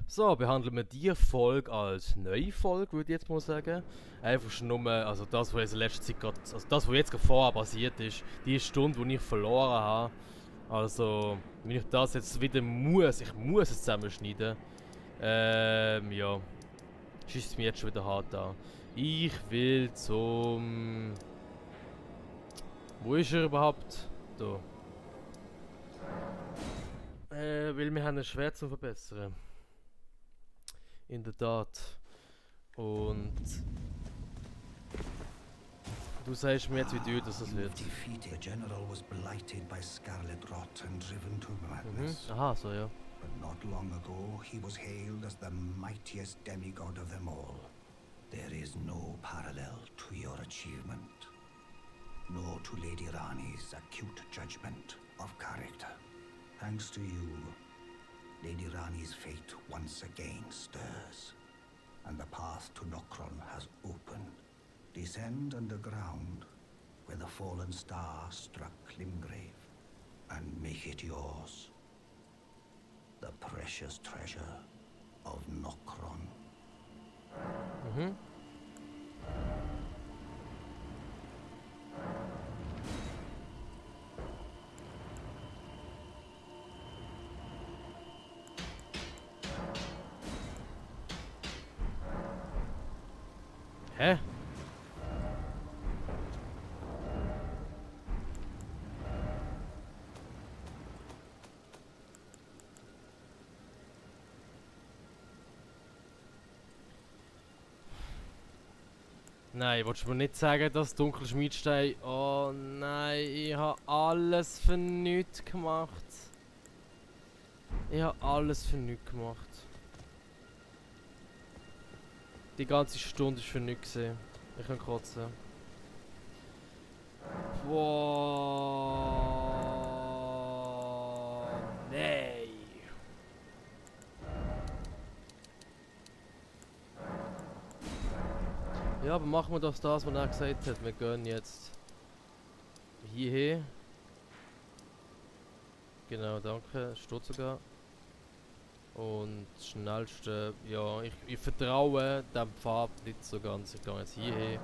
So, behandeln wir die Folge als neue Folge, würde ich jetzt mal sagen. Einfach schon nur, also das, was in letzter Zeit gerade, also das, was jetzt gerade vorher passiert ist, die Stunde, die ich verloren habe. Also, wenn ich das jetzt wieder muss, ich muss es zusammenschneiden. Ja, schießt es mir jetzt schon wieder hart an. Ich will zum... Wo ist er überhaupt? Da. Weil wir haben ein Schwert zum Verbessern. In der Tat. Und du sagst mir jetzt, wie teuer das wird. The general was blighted by scarlet rot and driven to madness. Aha, so ja. But not long ago, he was hailed as the mightiest demigod of them all. There is no parallel to your achievement, nor to Lady Rani's acute judgment of character. Thanks to you, Lady Rani's fate once again stirs, and the path to Nokron has opened. Descend underground, where the fallen star struck Limgrave, and make it yours. The precious treasure of Nokron. Hä? Nein, willst du mir nicht sagen, dass dunkle Schmiedstein... Oh nein, ich habe alles für nichts gemacht. Ich habe alles für nichts gemacht. Die ganze Stunde ist für nichts gesehen. Ich kann kotzen. Wow. Nein. Ja, aber machen wir doch das, was er gesagt hat. Wir gehen jetzt hierher. Genau, danke. Steht sogar. Und das schnellste, ja, ich vertraue dem Pfad nicht so ganz. Ich gehe jetzt hierher.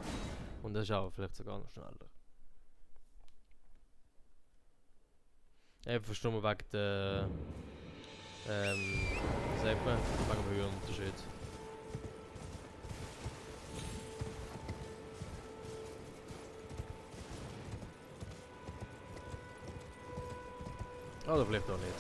Und das ist auch vielleicht sogar noch schneller. Einfach nur wegen der, wie sagt man, wegen dem Höhenunterschied. Oder vielleicht auch nicht.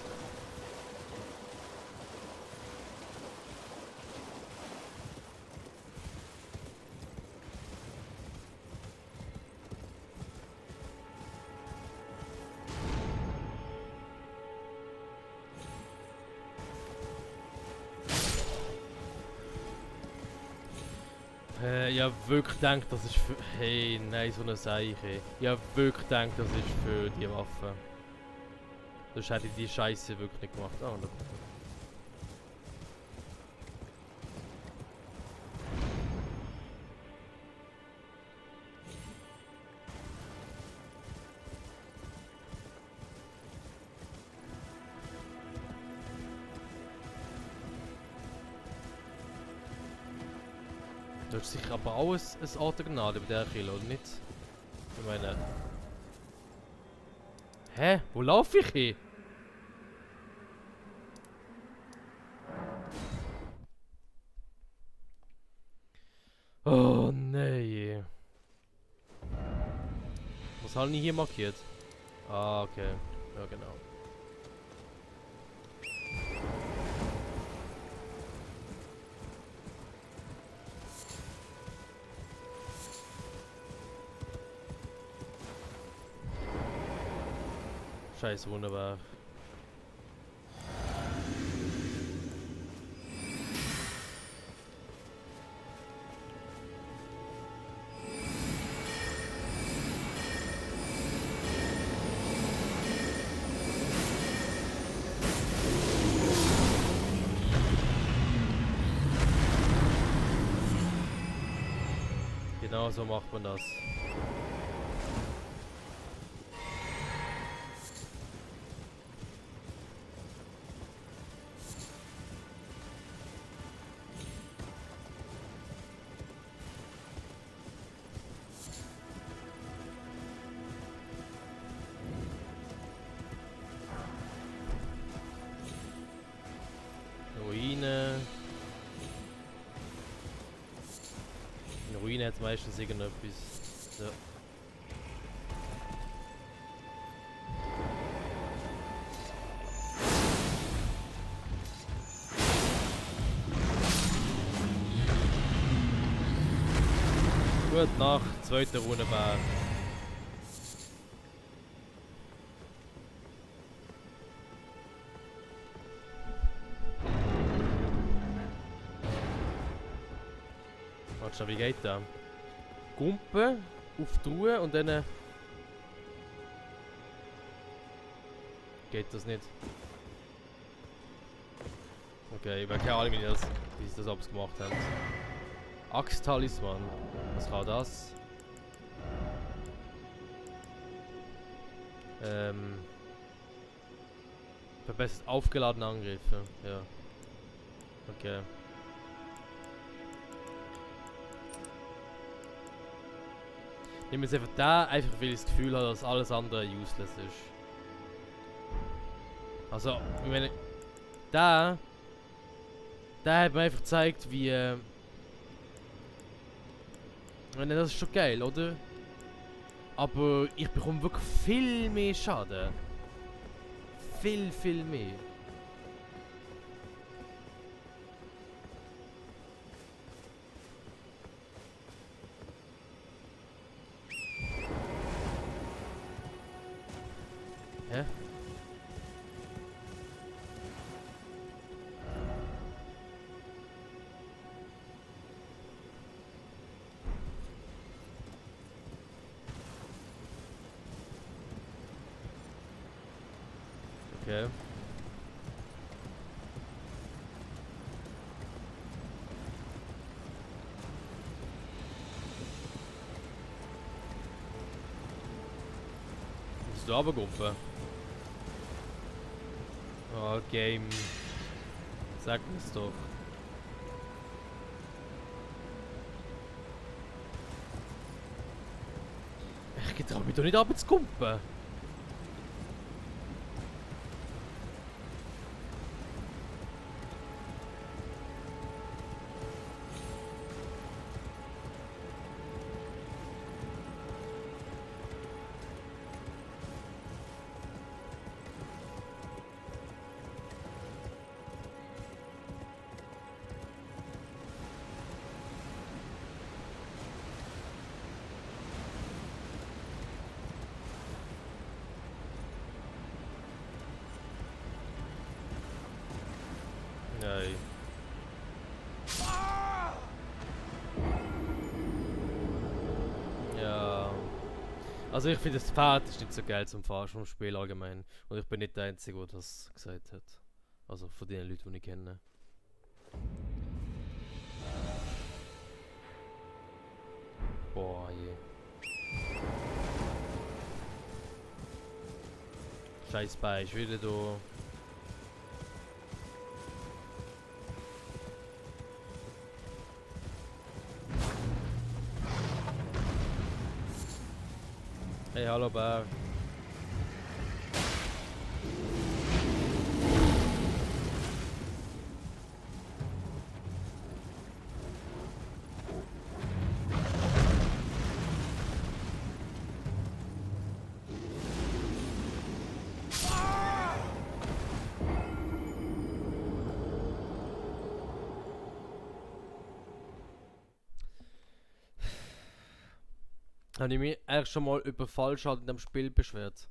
Ich hab wirklich gedacht, das ist für... Hey, nein, so eine Seiche. Ich hab wirklich gedacht, das ist für die Waffe. Sonst hätte ich die Scheiße wirklich nicht gemacht. Oh, look. Du hast sicher aber auch ein Autognade bei der Kill, oder nicht? Ich meine... Hä? Wo laufe ich hin? Oh nein. Was habe ich hier markiert? Ah, okay. Ja, genau. Scheiße, wunderbar. Genau so macht man das. Ruine hat meistens irgendetwas. Ja. Gut, nach zweiter Runde Bär. Warte schon, wie geht das? Gumpen auf die Ruhe und dann... Geht das nicht? Okay, ich habe keine Ahnung, wie sie das abends gemacht haben. Axt-Talisman. Was kann das? Verbessert aufgeladene Angriffe. Ja. Okay. Ich nehme jetzt einfach da, einfach weil ich das Gefühl habe, dass alles andere useless ist. Also, ich meine, da hat mir einfach gezeigt, wie... Ich meine, das ist schon geil, oder? Aber ich bekomme wirklich viel mehr Schaden. Viel mehr. Hä? Okay. Musst du runtergumpen? Oh, Game. Sag mir's doch. Ich getrau mich doch nicht runterzugumpen. Nein. Ja. Also ich finde das Pferd ist nicht so geil zum Fahren vom Spiel allgemein. Und ich bin nicht der Einzige, der das gesagt hat. Also von den Leuten, die ich kenne. Boah, je. Scheiß Bein ist wieder da. Hey, hallo Bär. Habe ich mich eigentlich schon mal über Fallschaden in dem Spiel beschwert?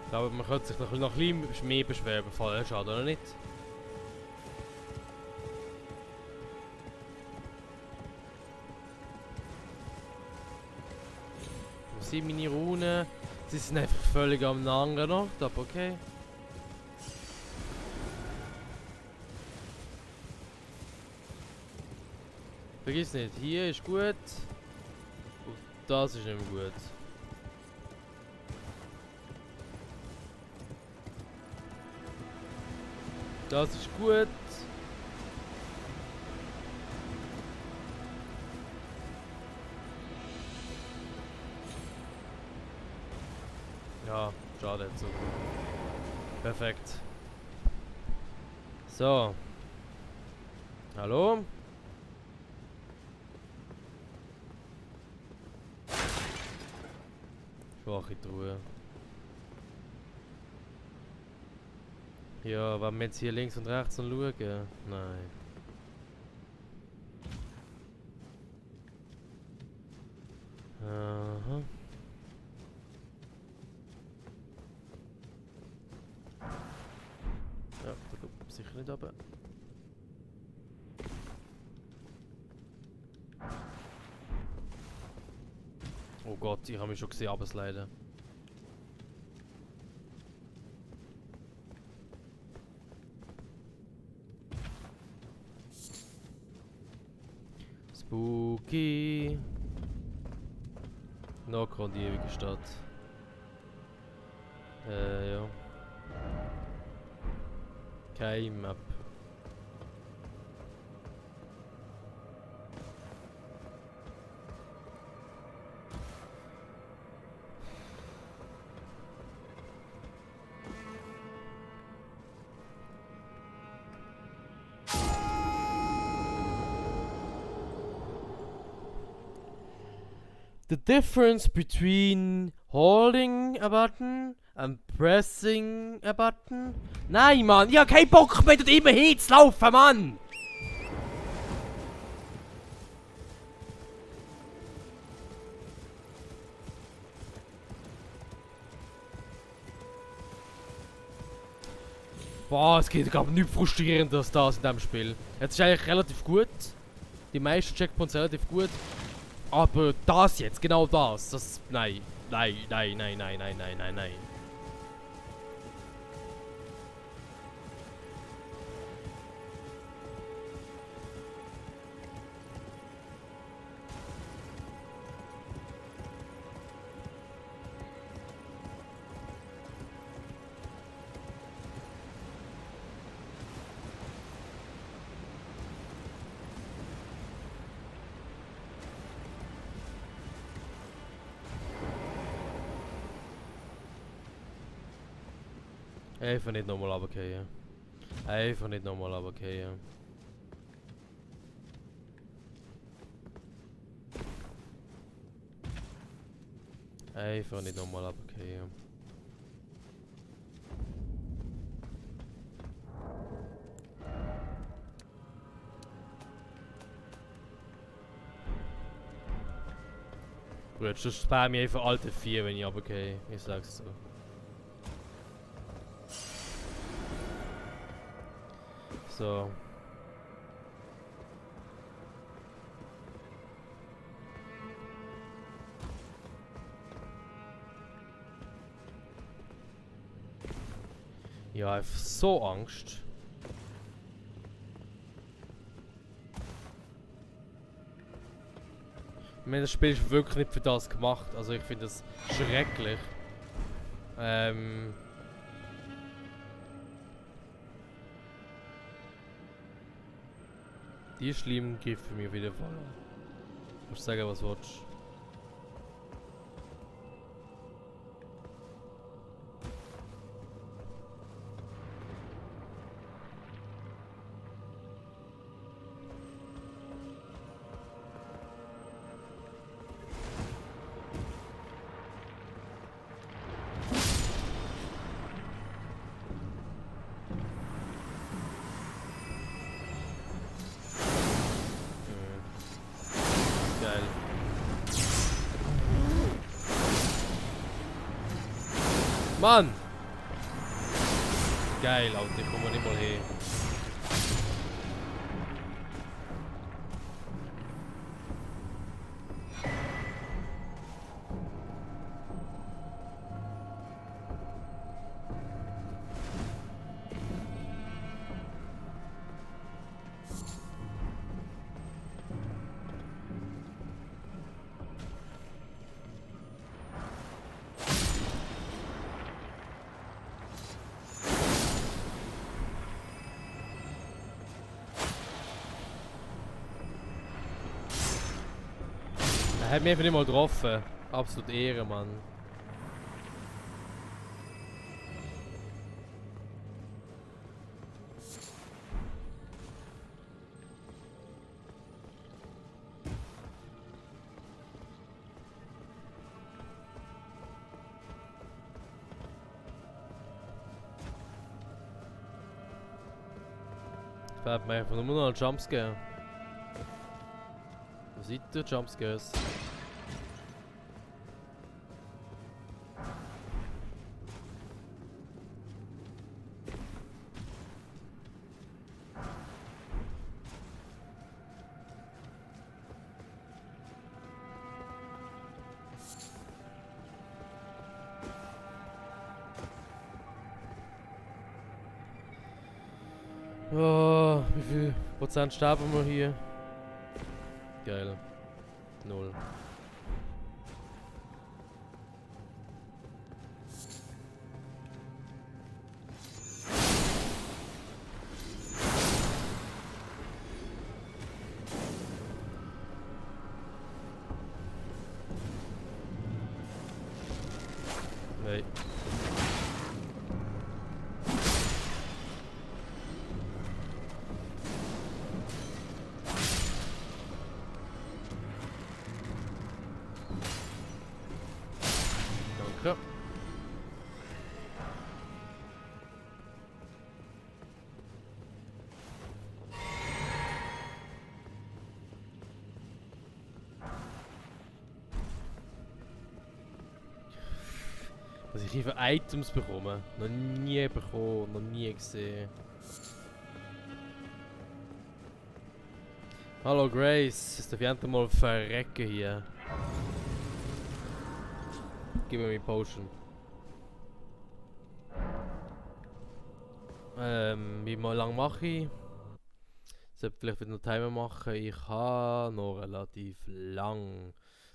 Ich glaube, man könnte sich noch ein bisschen mehr beschweren über Fallschaden, oder nicht? Wo sind meine Runen? Sie sind einfach völlig am anderen Ort, aber okay. Vergiss nicht, hier ist gut. Das ist nicht mehr gut. Das ist gut. Ja, schade jetzt so. Perfekt. So. Hallo? Schwache Truhe. Ja, wenn wir jetzt hier links und rechts schauen? Nein. Aha. Ja, da kommt sicher nicht runter. Oh Gott, ich habe mich schon gesehen, aber es leider. Spooky. Nokron, die ewige Stadt. Ja. Keine Map. The difference between holding a button and pressing a button? Nein, Mann, ich hab keinen Bock mehr, dort immer hinzulaufen, Mann! Boah, es geht gar nicht frustrierender als das in diesem Spiel. Jetzt ist eigentlich relativ gut. Die meisten Checkpoints relativ gut. Aber das jetzt, genau das. Nein. Nein, nein, nein, nein, nein, nein, nein, nein. Einfach nicht nochmal runtergehen. Einfach nicht nochmal runtergehen. Einfach nicht nochmal runtergehen. Gut, sonst spam ich einfach alte 4, wenn ich runtergehe. Ich sag's so. So. Ja, ich hab so Angst. Ich meine, das Spiel ist wirklich nicht für das gemacht. Also ich finde das schrecklich. Die schlimmen Griffe mir wieder fallen. Du musst sagen, was du willst. Geil. Mann! Geil, Alter, ich komme nicht mal hin. Er hat mich einfach nicht mal getroffen. Absolut Ehre, Mann. Ich fällt mir einfach nur noch ein Jumpscare. Wo seid ihr, Jumpscares? Oh, wie viel Prozent sterben wir hier? Geil. 0. Nee. Danke. Was ich hier für Items bekomme. Noch nie bekommen, noch nie gesehen. Hallo Grace, jetzt darf ich endlich mal verrecken hier. Gib mir meine Potion. Wie lang mache ich? Ich sollte vielleicht wieder noch Timer machen. Ich habe noch relativ lang.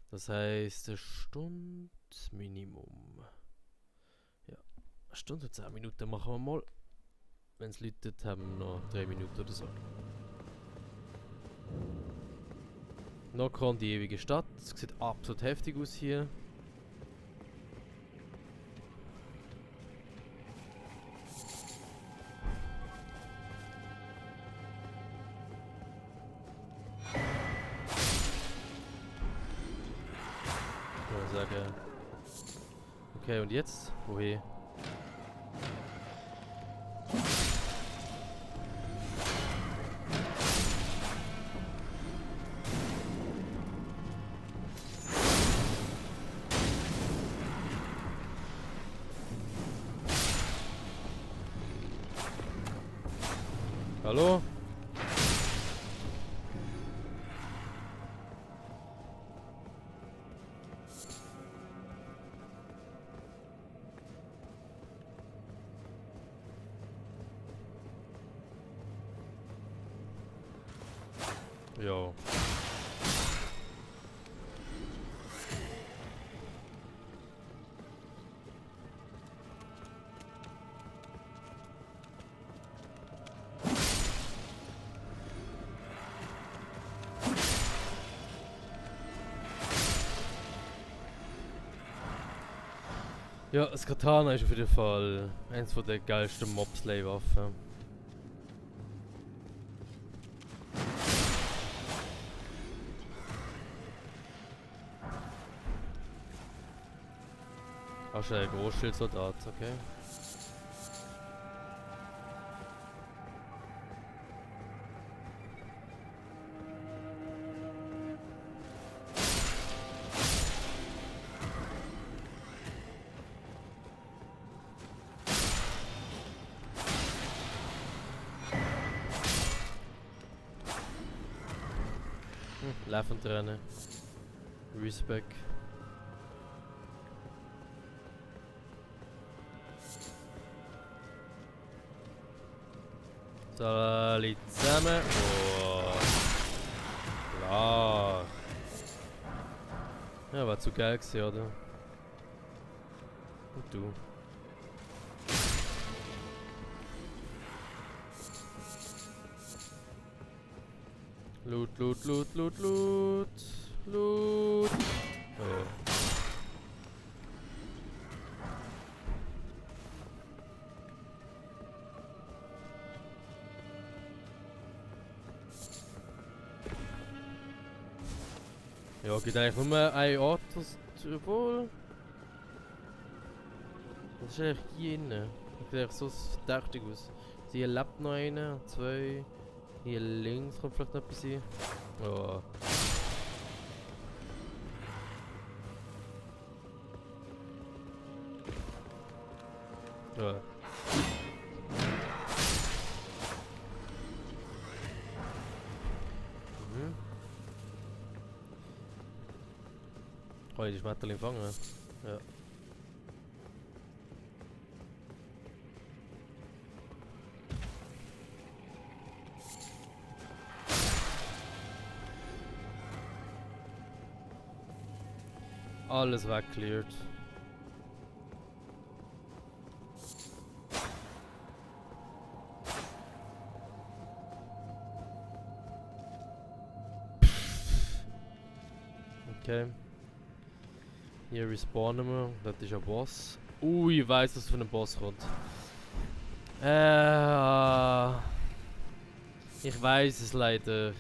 Das heisst, eine Stunde Minimum. Ja, eine Stunde und 10 Minuten machen wir mal. Wenn es läutet, haben wir noch 3 Minuten oder so. Nokron, die ewige Stadt. Es sieht absolut heftig aus hier. Ich würde sagen. Okay, und jetzt? Woher? Hallo? Jo. Ja, das Katana ist auf jeden Fall eins der geilsten Mob-Slay-Waffen. Hast du einen Großschildsoldat, okay. Leventrennen. Respect. So, alle zusammen. Oh. Klar. Ja, war zu geil gewesen, oder? Und du? Loot, Loot, Loot, Loot, Loot. Loot. Oh. Ja, geht eigentlich nur ein Ort, das obwohl. Das ist eigentlich hier innen. Das sieht eigentlich so verdächtig aus. Hier lebt noch einer, zwei. Hier links kommt vielleicht noch etwas hin. Ja. Ja. Mhm. Kann ich die Schmetterling fangen? Ja. Alles weggeklärt. Okay. Hier respawnen wir. Das ist ein Boss. Ich weiß, dass von einem Boss kommt. Ich weiß es leider.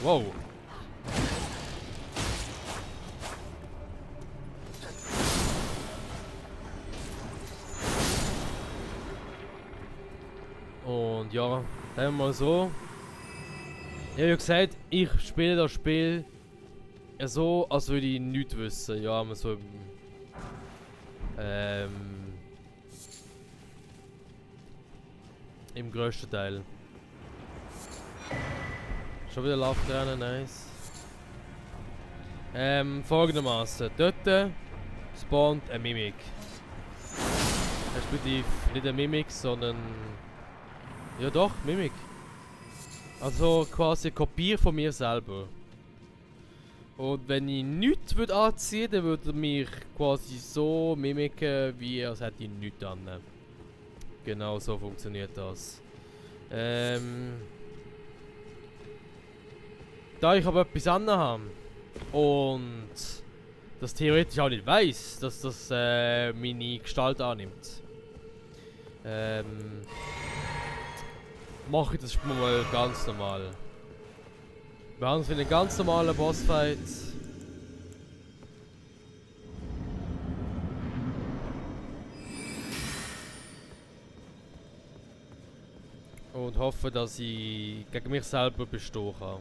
Wow. Und ja, sagen wir mal so. Ich habe ja gesagt, ich spiele das Spiel so, als würde ich nichts wissen. Ja, man so im größten Teil. Schon wieder Laufrennen, nice. Folgendermaßen. Dort spawnt ein Mimik. Respektive nicht ein Mimik, sondern... Ja doch, Mimik. Also quasi eine Kopie von mir selber. Und wenn ich nichts anziehen würde, dann würde er mich quasi so mimiken, wie als hätte ich nichts an. Genau so funktioniert das. Da ich aber etwas anhabe und das theoretisch auch nicht weiss, dass das meine Gestalt annimmt, mache ich das Spiel mal ganz normal. Wir haben es für einen ganz normalen Bossfight. Und hoffe, dass ich gegen mich selber bestehen kann.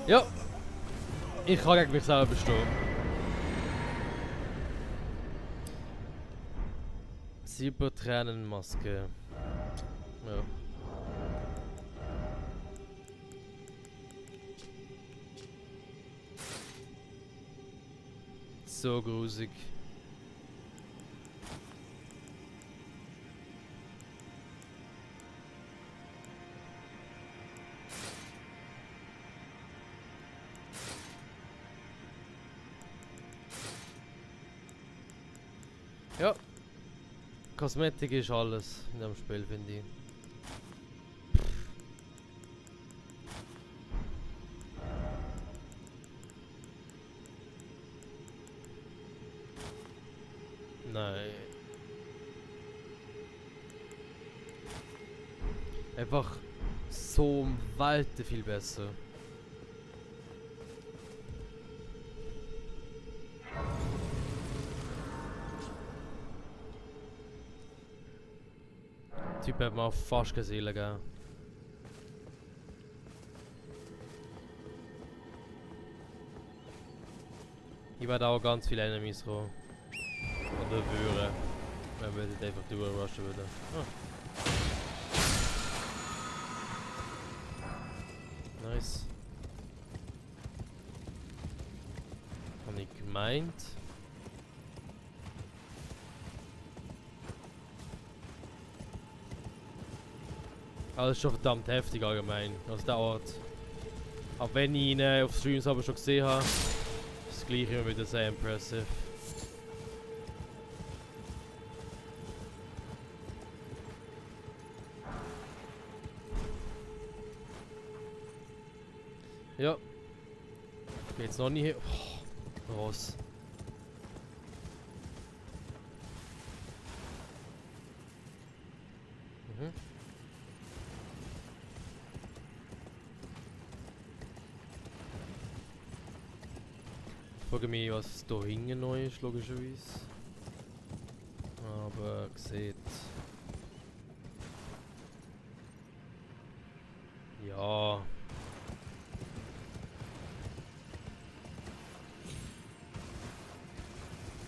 Ja, ich kann gegen mich selber bestehen. Silbertränenmaske. Ja. So grusig. Ja. Kosmetik ist alles in dem Spiel, finde ich. Nein. Einfach so um Weite viel besser. Der Typ hat mir auch fast keine Seele gegeben. Ich werde auch ganz viele Enemies kommen. Oder würden. Wenn wir nicht einfach durchrushen würden. Oh. Nice. habe ich gemeint. Also ist schon verdammt heftig allgemein, also der Ort. Auch wenn ich ihn auf Streams aber schon gesehen habe, ist das gleiche immer wieder sehr impressive. Ja. Geht's noch nicht hier? Oh, Ross. Mhm. Ich frage mich, was da hinten neu ist, logischerweise. Aber seht. Ja.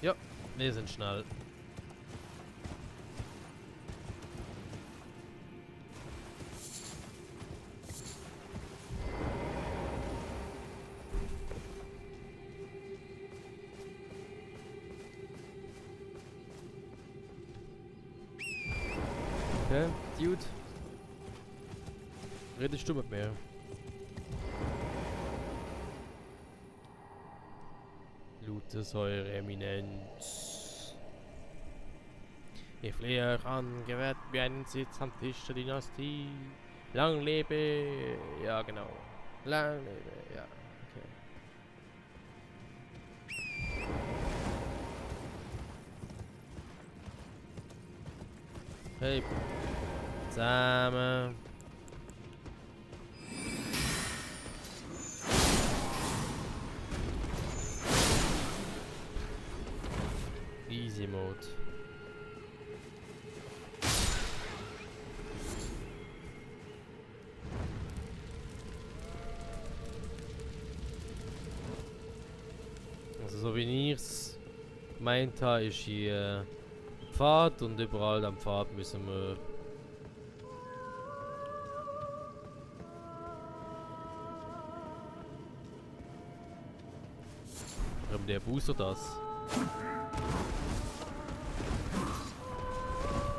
Ja, wir sind schnell. Okay, Dude. Redest du mit mir? Lutes Eure Eminenz. Ich flehe euch an, gewährt mir einen Sitz am Tisch der Dynastie. Lang lebe... Ja, genau. Lang lebe... Ja, okay. Hey. Zusammen. Easy Mode. Also so wie ich es gemeint habe, ist hier Pfad und überall am Pfad müssen wir der Booster das?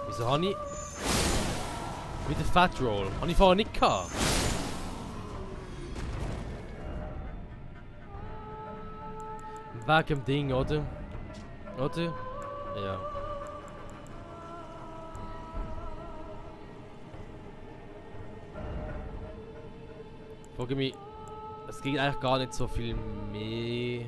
Wieso habe ich mit der Fat Roll? Habe ich vorher nicht gehabt. Wegen dem Ding, oder? Oder? Ja. Frage mich, es geht eigentlich gar nicht so viel mehr.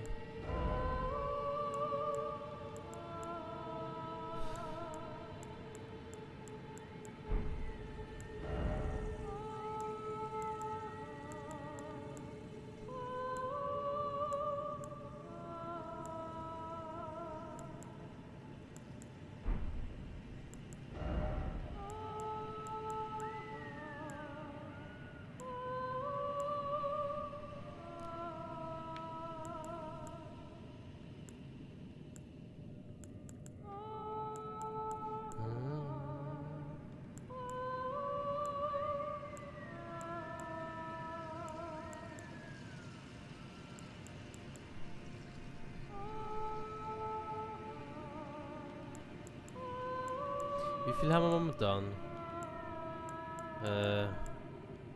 Wie viel haben wir momentan?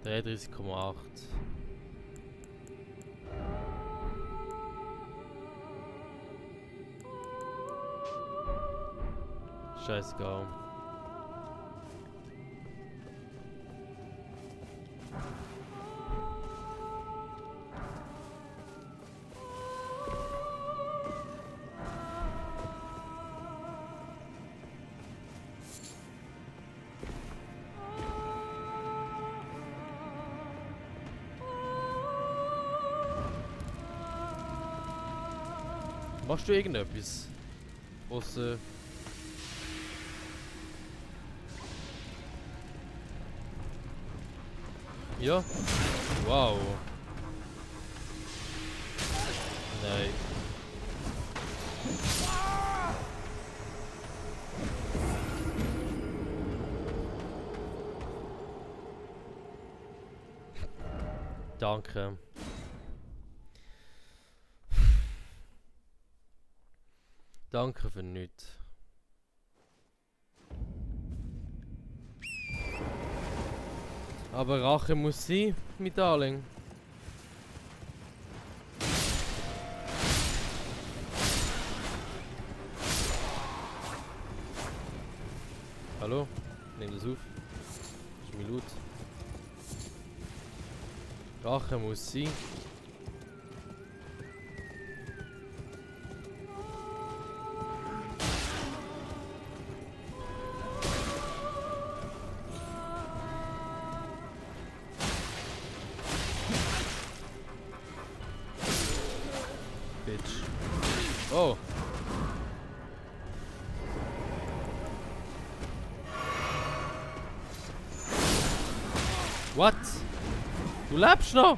33,8. Scheißegal. Machst du irgendetwas? Was ja. Wow. Nein. Danke. Danke für nichts. Aber Rache muss sein, mein Darling. Hallo? Nimm das auf. Das ist mein Loot. Rache muss sein. Bitch. Oh! What? Du lebst noch?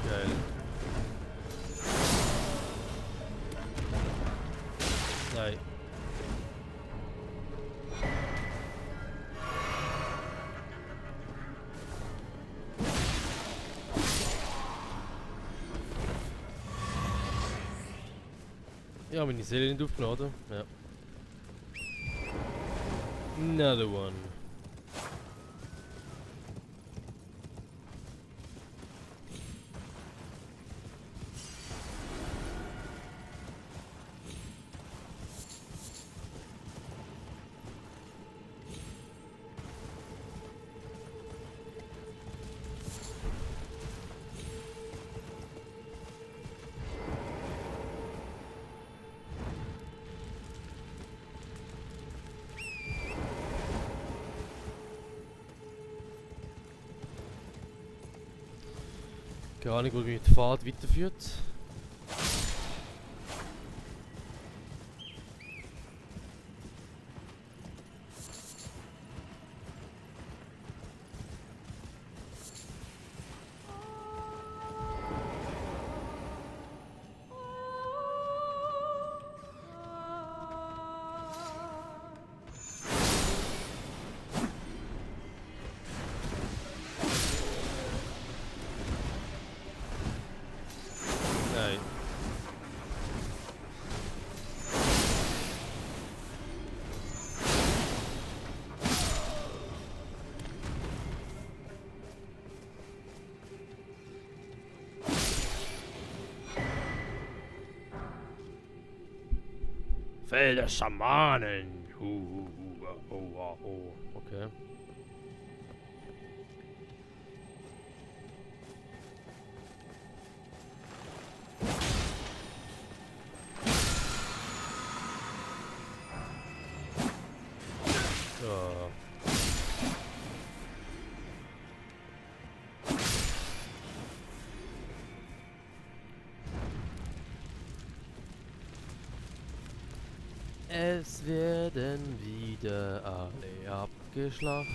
Geil. Nein. Ja, meine Seele nicht aufgeladen. Ja. Another one. Keine Ahnung, wo mich die Fahrt weiterführt. Nein. Fell der Schamanen. Oh. Okay. Ja. Es werden wieder alle abgeschlachtet.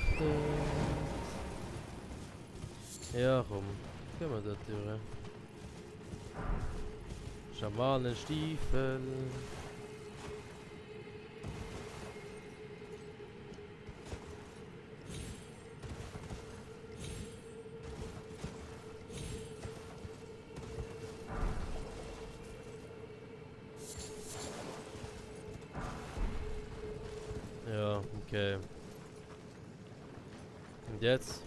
Ja, komm. Gehen wir da durch. Schamanenstiefel. Ja, okay. Und jetzt?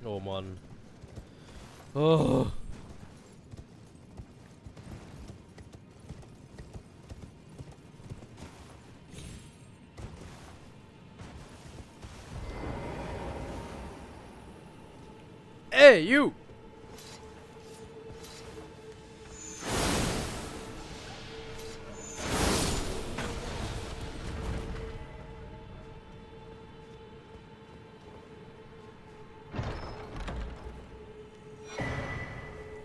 Oh Mann. Oh. Hey, you!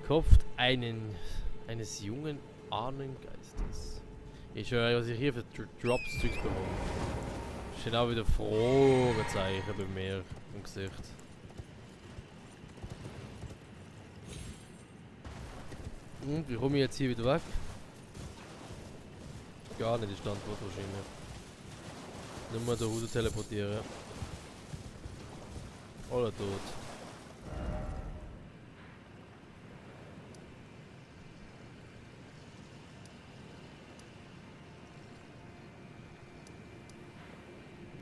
Kopf eines jungen Ahnengeistes. Ich höre, was ich hier für Drops-Zeugs bekomme. Steht auch wieder Fragezeichen bei mir im Gesicht. Und wie komme ich jetzt hier wieder weg? Gar nicht, ist die Antwort wahrscheinlich. Nicht mehr da raus teleportieren. Alle tot.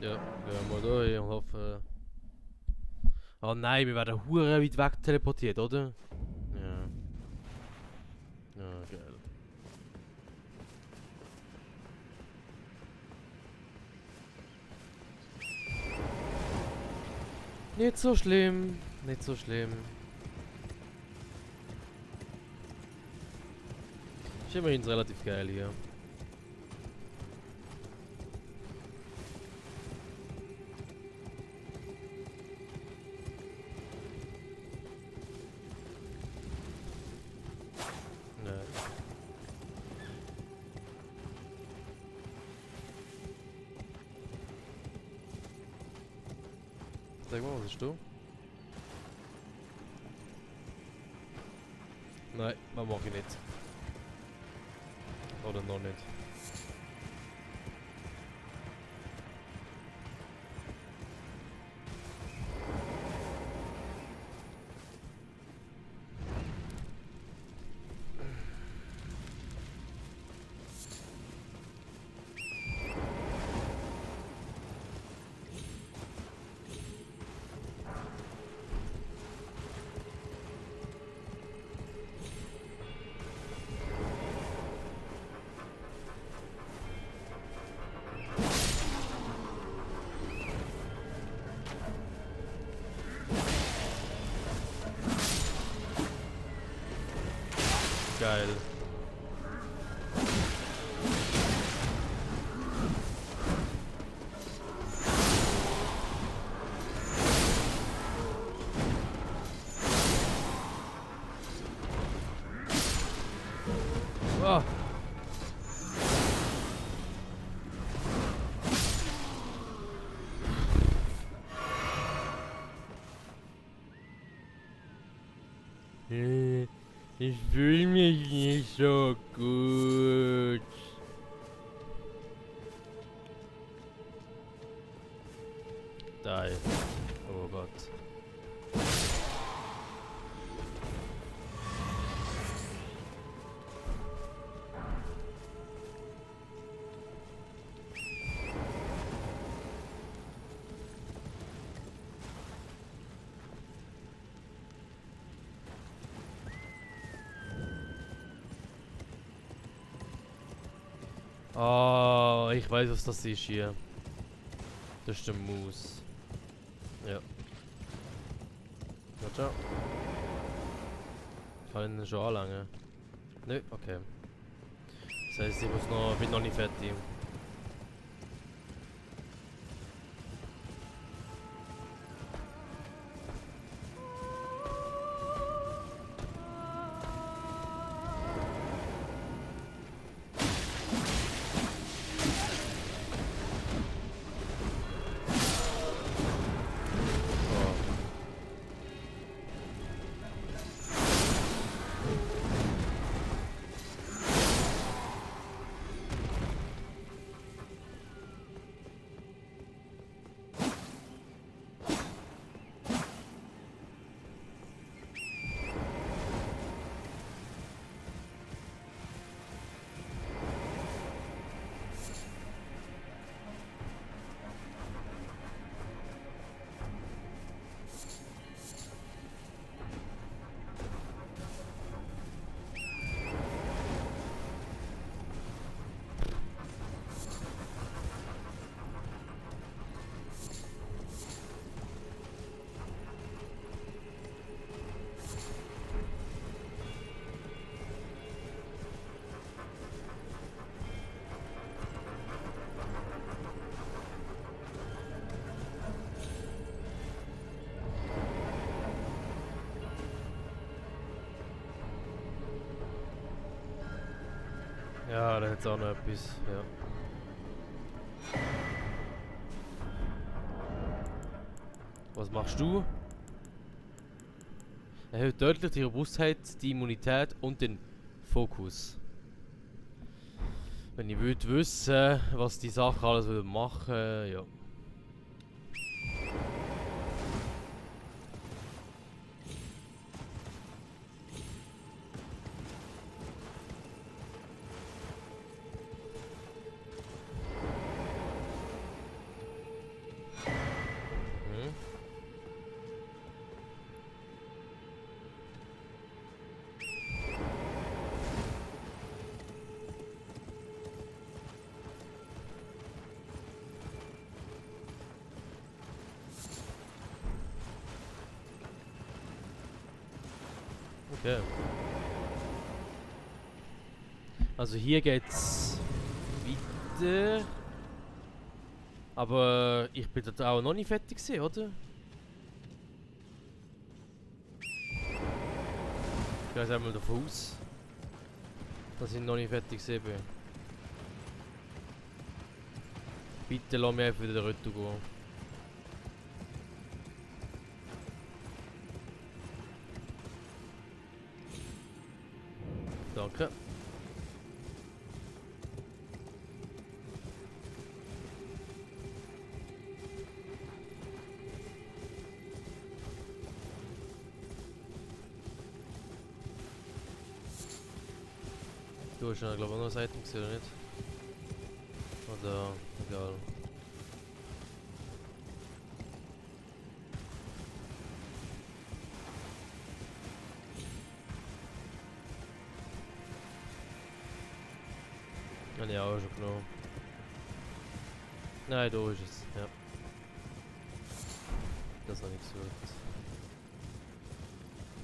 Ja, gehen wir da hin und hoffen. Oh nein, wir werden hure weit weg teleportiert, oder? Ja. Ja, geil. Nicht so schlimm, nicht so schlimm. Ist immerhin relativ geil hier. Nein. Sag mal, was ist du? Nein, das mache ich nicht. Oder noch nicht. Geil. Ah. Ich fühle mich nicht so gut. Die. Oh Gott. Oh, ich weiß, was das ist hier. Das ist der Moose. Ja. Ja, ciao. Kann ich ihn schon anlangen? Nö, okay. Das heißt, bin noch nicht fertig. Ja, da hat's auch noch etwas, ja. Was machst du? Erhöht deutlich die Robustheit, die Immunität und den Fokus. Wenn ich würde wissen, was die Sache alles würde machen, ja. Mhm. Okay. Also hier geht's weiter. Aber ich bin dort auch noch nicht fertig gewesen, oder? Ich gehe jetzt einmal davon aus, dass ich noch nicht fertig gewesen bin. Bitte lass mich einfach wieder retour gehen. Danke. Du hast ja, glaube ich, auch noch ein Item gesehen, oder nicht? Oder egal. Habe ich auch schon genommen. Nein, da ist es, ja. Das habe ich gesucht.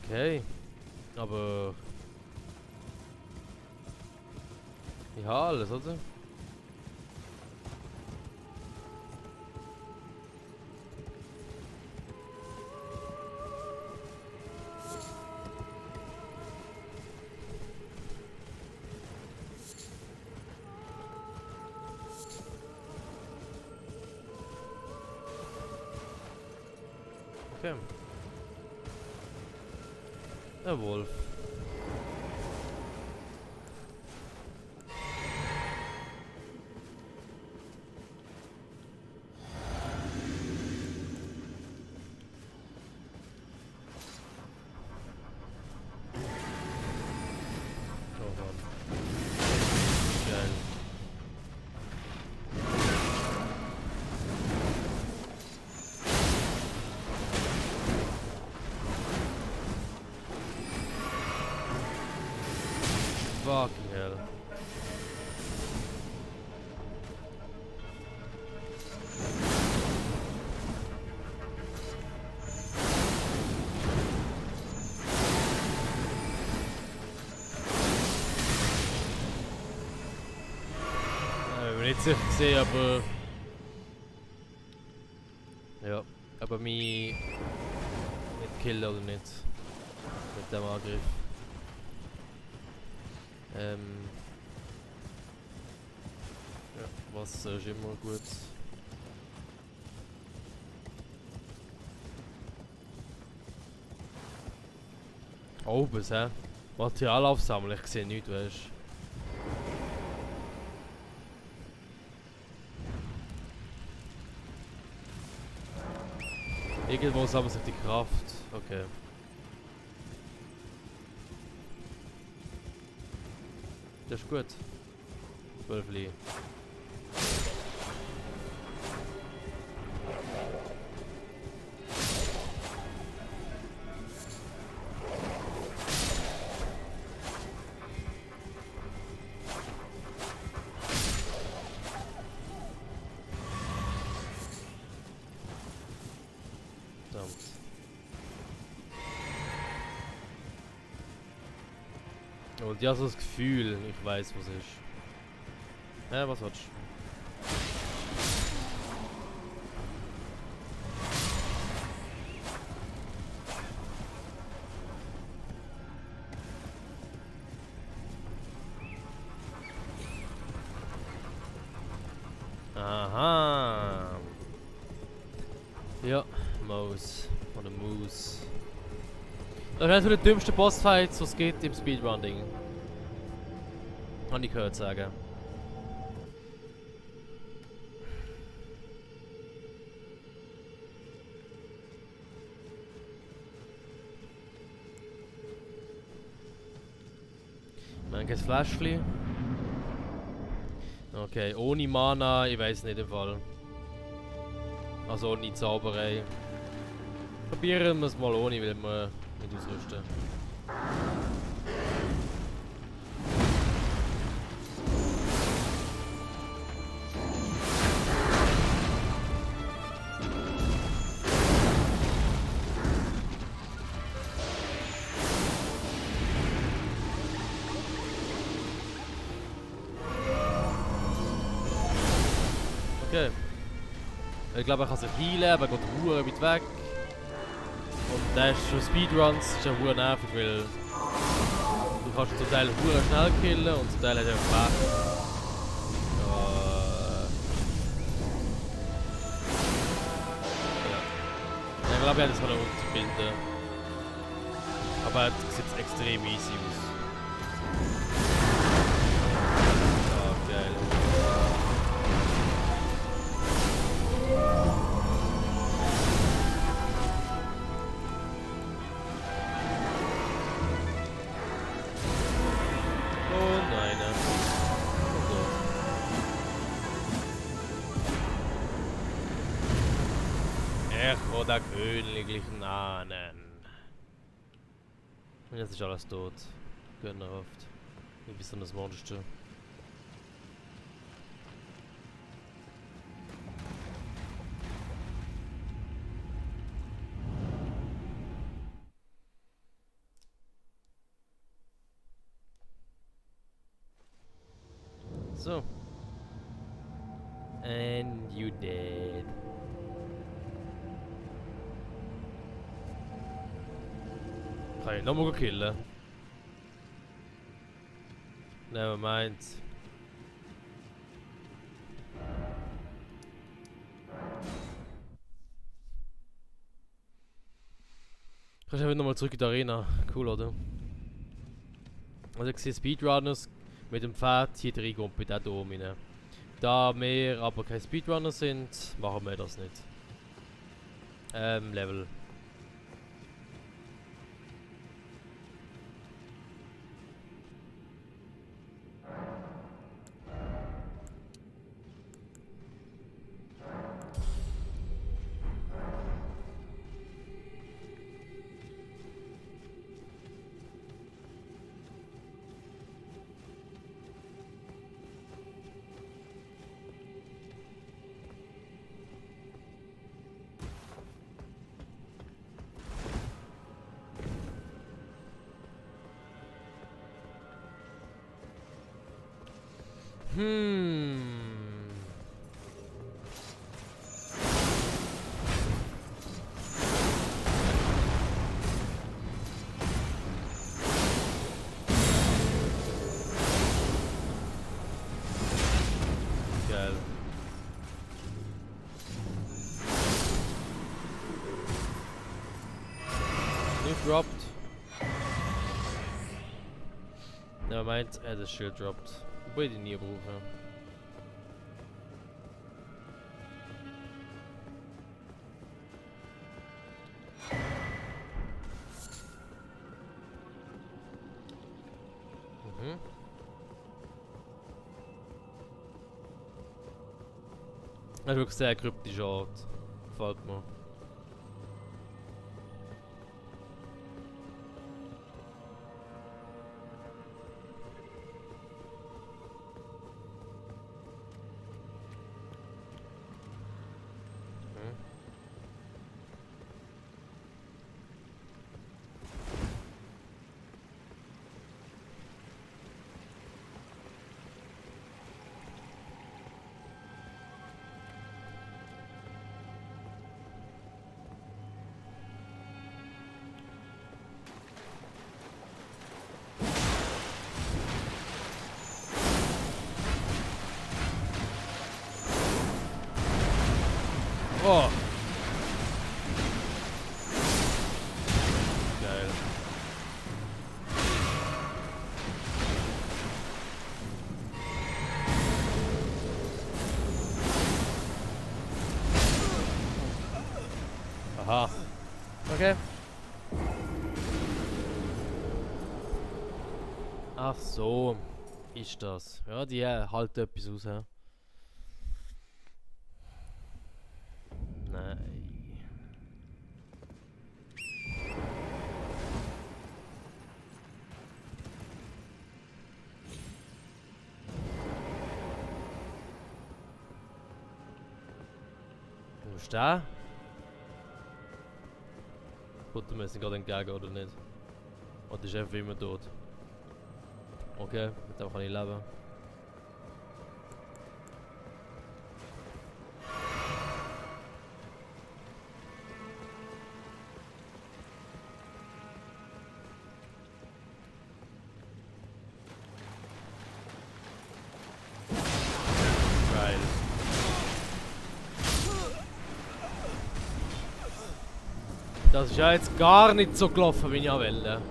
Okay. Aber... ich habe alles, oder? Okay. Der Wolf. Oh Mann. Geil. Fucking hell. Ich bin nicht sicher gesehen, aber... ja, aber mich... nicht killen oder nicht. Mit dem Angriff. Ja, Wasser ist immer gut. Oben, hä? Material aufsammeln, ich sehe nichts, weißt du. Irgendwo sammelt sich die Kraft. Okay. Das ist gut. 12 Li. Verdammt. Und ich habe so das Gefühl, ich weiß, was ist. Ja, was willst du? Ja, Maus. Oder Moose. Das ist einer der dümmsten Bossfights, die es gibt im Speedrun-Ding. Kann ich gehört sagen. Wir haben kein Fläschchen. Okay, ohne Mana, ich weiß nicht im Fall. Also ohne Zauberei. Probieren wir es mal ohne, weil wir nicht ausrüsten. Okay. Ich glaube, er kann sich heilen, aber er geht verdammt weit weg. Und der ist für Speedruns ist ja verdammt nervig, weil du kannst zum Teil verdammt schnell killen und zum Teil hat er Pech. Ja. Ich glaube, er hat es mal unterbinden. Aber er sieht extrem easy aus. Ja, geil. Echo der königlichen Ahnen. Und jetzt ist alles tot. Gönnerhaft. Wie bist du das Monster? So. And you dead. Kann ich nochmal killen? Never mind. Kannst du nochmal zurück in die Arena. Cool, oder? Also ich sehe Speedrunners mit dem Pferd hier reinkommt bei diesem Dom rein. Da wir aber keine Speedrunner sind, machen wir das nicht. Level. Geil. Nicht dropped. Ja, meint, er hat das Schild droppt. Wobei ich die nie brauche. Das ist wirklich sehr kryptischer Ort. Gefällt mir. Oh! Aha. Okay. Ach so. Ist das. Ja, die halten etwas aus, hä? Nein. Wo ist der? Kommt mir jetzt gerade entgegen oder nicht? Oder ist er einfach immer tot? Okay, mit dem kann ich leben. Geil. Das ist ja jetzt gar nicht so gelaufen, wie ich wollte.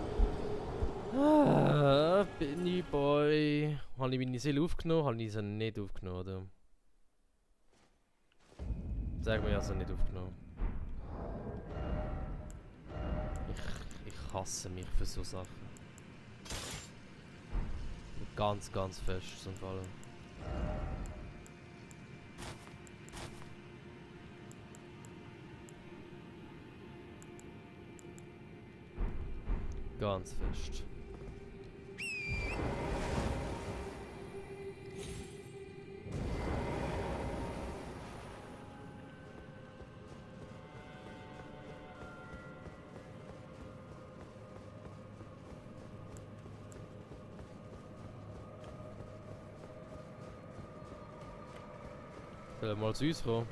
Ah, Benny Boy. Habe ich meine Seele aufgenommen? Habe ich sie nicht aufgenommen, oder? Sag mir, ich habe sie nicht aufgenommen. Ich hasse mich für so Sachen. Ganz, ganz fest zum Fall. Ganz fest. Will er mal zu uns kommen?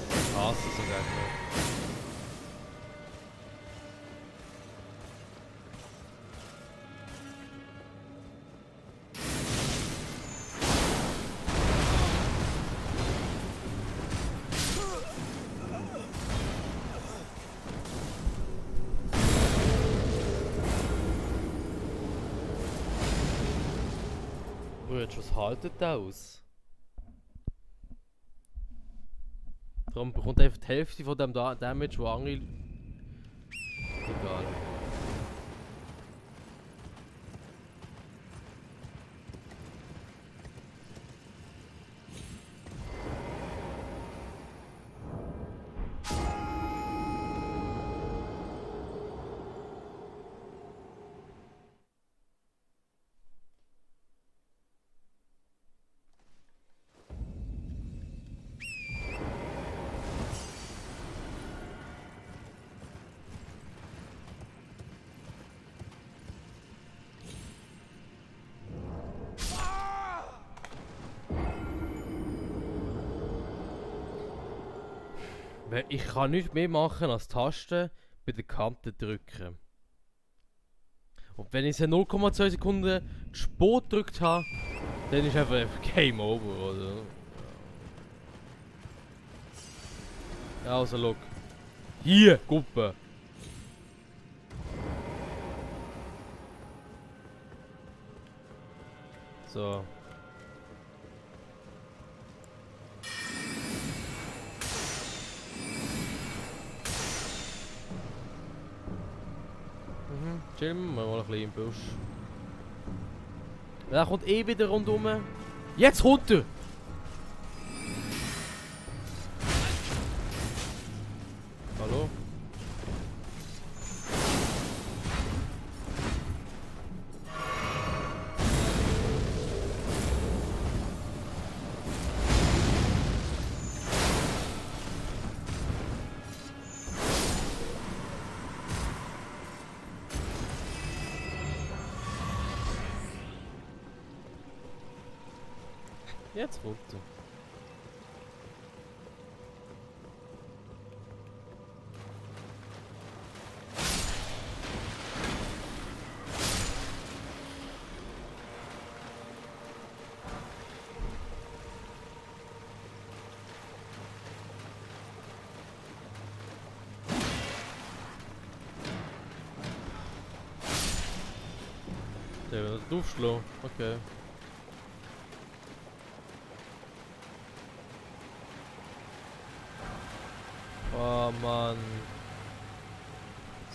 Ich hasse so Gegner. Was haltet der aus? Darum bekommt er einfach die Hälfte von dem Damage, wo andere... Egal. Ich kann nichts mehr machen als Tasten bei den Kanten drücken. Und wenn ich sie 0,2 Sekunden zu spät gedrückt habe, dann ist einfach Game Over, oder? Ja, also look. Hier, Gruppe. So. Chillen wir mal ein bisschen im Busch. Der kommt eh wieder rundum. Jetzt kommt er! Hallo? Jetzt kommt er. Der wird aufschlagen. Okay. Oh Mann.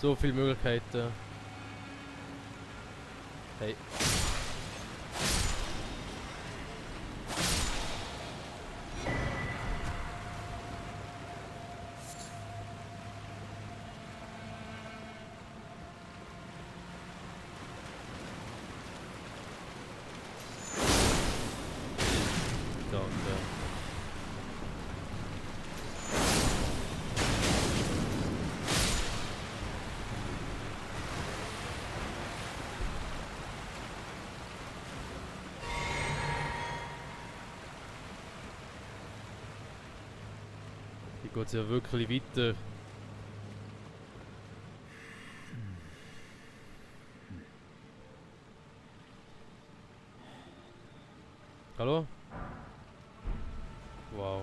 So viele Möglichkeiten. Hey. Danke. Hier geht es ja wirklich weiter. Hallo? Wow.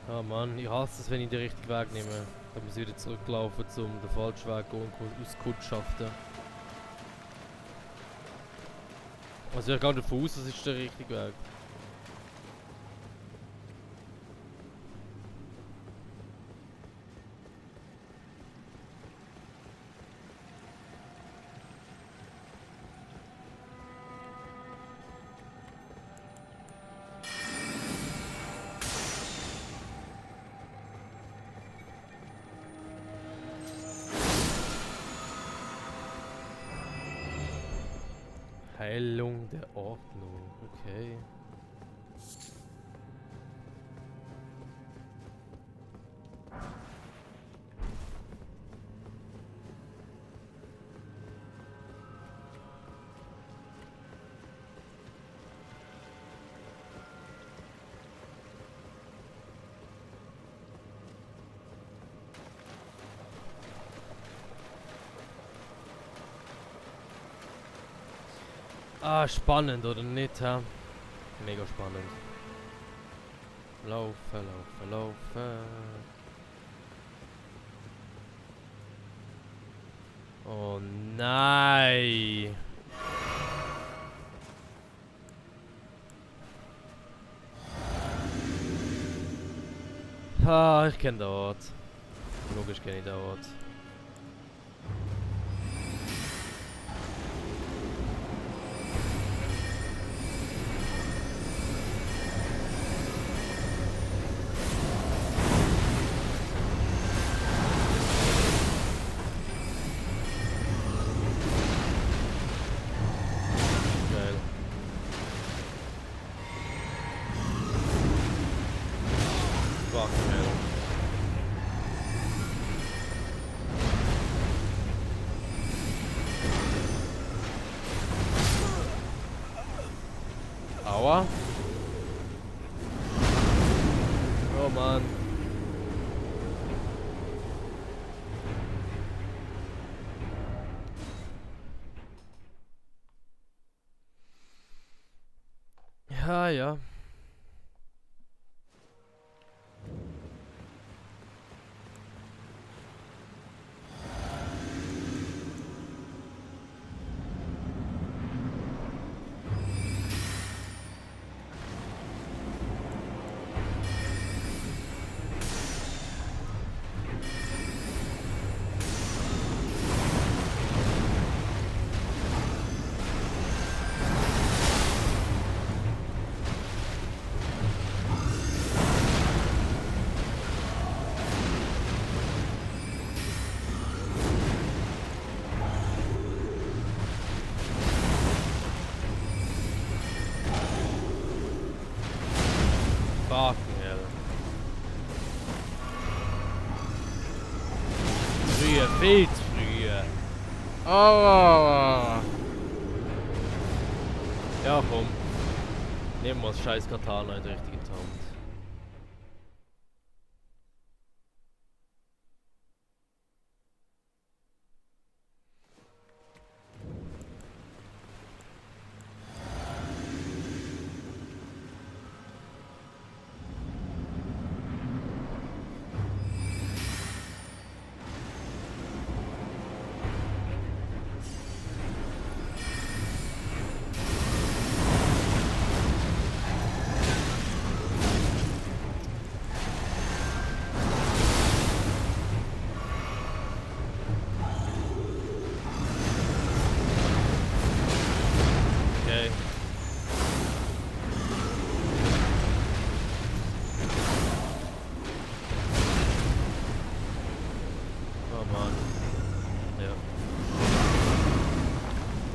Ah Mann, ich hasse es, wenn ich den richtigen Weg nehme. Dann muss ich wieder zurücklaufen, um den falschen Weg zu gehen und auskundschaften. Also ich gehe davon aus, das ist der richtige Weg. Heilung der Ordnung, okay. Ah, spannend, oder nicht, hä? Mega spannend. Laufen, laufen, laufen. Oh nein! Ah, ich kenne den Ort. Logisch kenne ich den Ort. Geil. Fuck, hell. Aua. Oh Mann. Ja, ja. Fucking hell. Früher, viel zu früh. Oh. Ja, komm. Nehmen wir das scheiß Katana in die richtige Hand.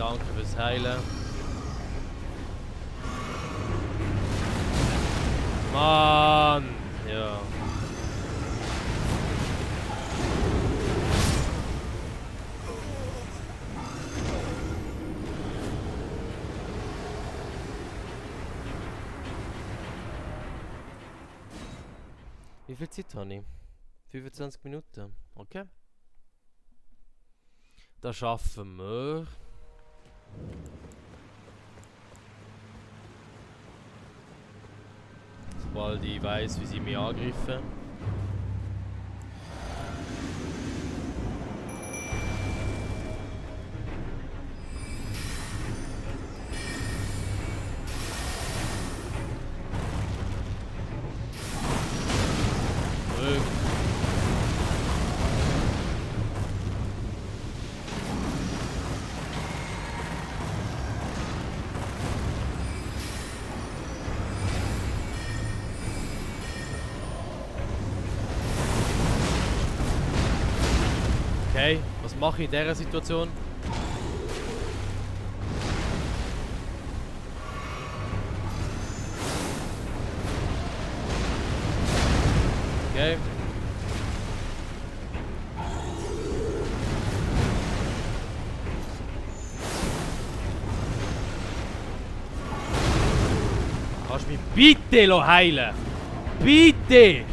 Danke fürs Heilen. Mann! Ja. Wie viel Zeit habe ich? 25 Minuten. Okay. Das schaffen wir. Sobald ich weiss, wie sie mich angreifen. Okay, was mache ich in dieser Situation? Okay. Kannst du mich bitte heilen? Bitte!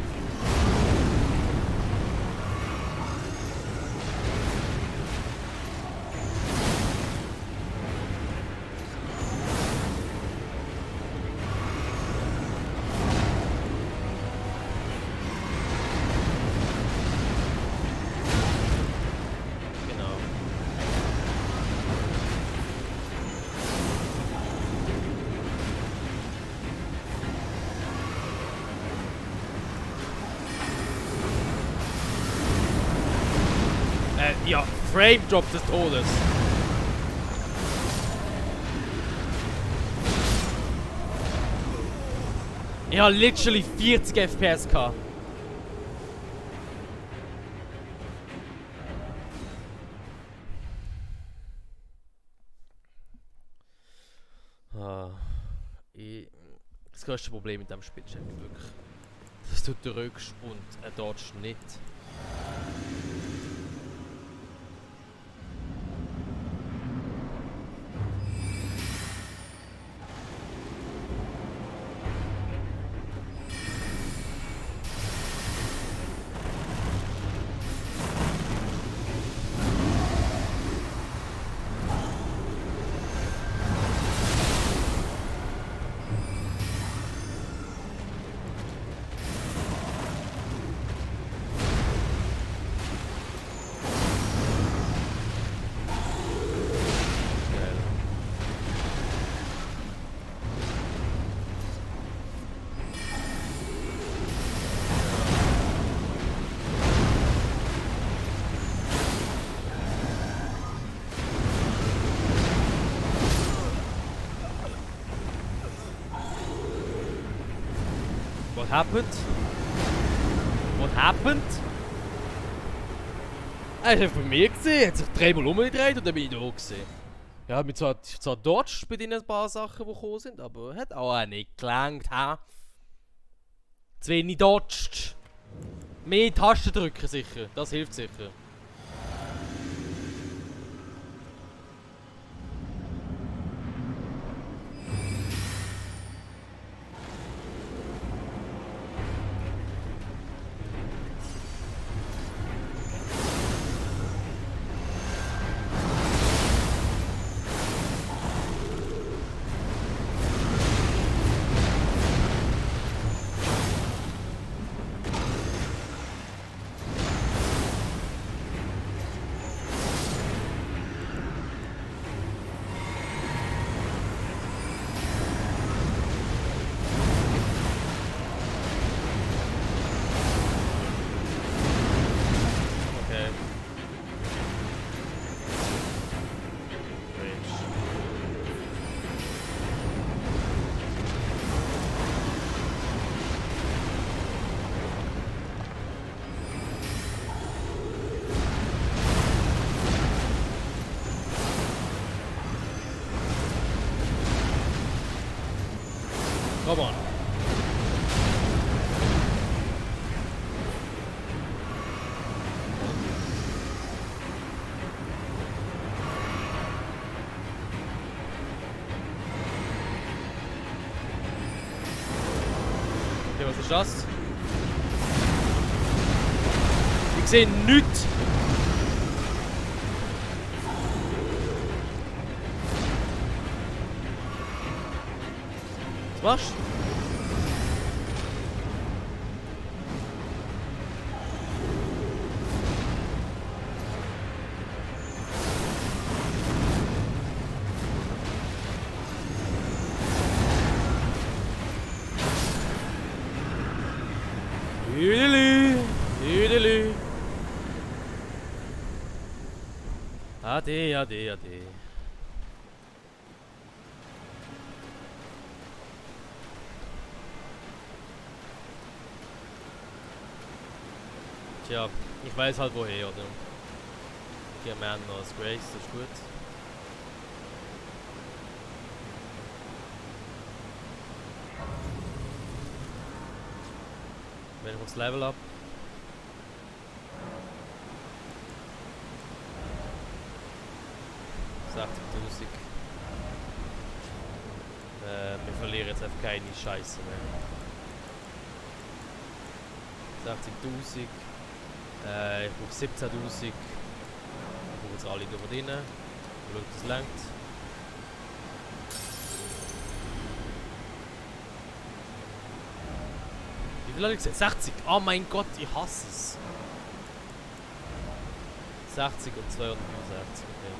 Ja, Frame Drop des Todes. Ich habe literally 40 FPS gehabt. Das größte Problem mit diesem Spiel ist wirklich, dass du drückst und er dodgt nicht. What happened? What happened? Er hat von mir gesehen, hat sich dreimal umgedreht und dann bin ich da gesehen. Ja, hat mich zwar dodged bei den ein paar Sachen, die gekommen sind, aber hat auch nicht gelangt, ha? Zu wenig dodged. Mehr Tasten drücken sicher, das hilft sicher. Come on. Okay, was ist das? Ich sehe nichts! Was machst du? Hüdeli, Hüdeli. Ade, ade, ade. Tja, ich weiß halt woher, oder? Hier man noch das Grace, das ist gut. Wenn ich aufs Level ab. Wir verlieren jetzt einfach keine Scheiße mehr. 60.000. Ich brauche 17.000. Ich brauche jetzt alle da drinnen. Schauen, ob das langt. Wie viel habe ich gesagt? 60! Oh mein Gott, ich hasse es! 60 und 260, okay.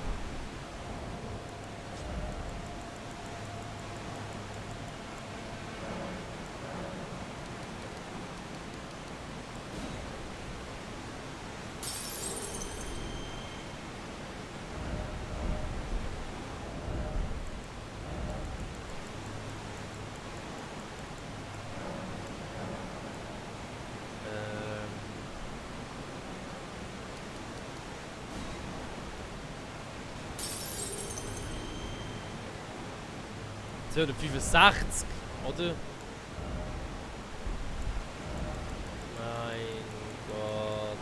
Oder 65, oder? Mein Gott.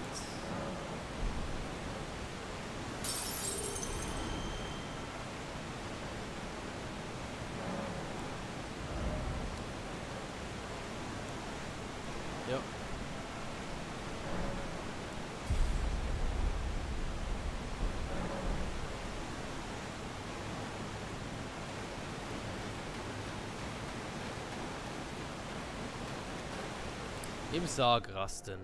Ja. Im Sarg rasten.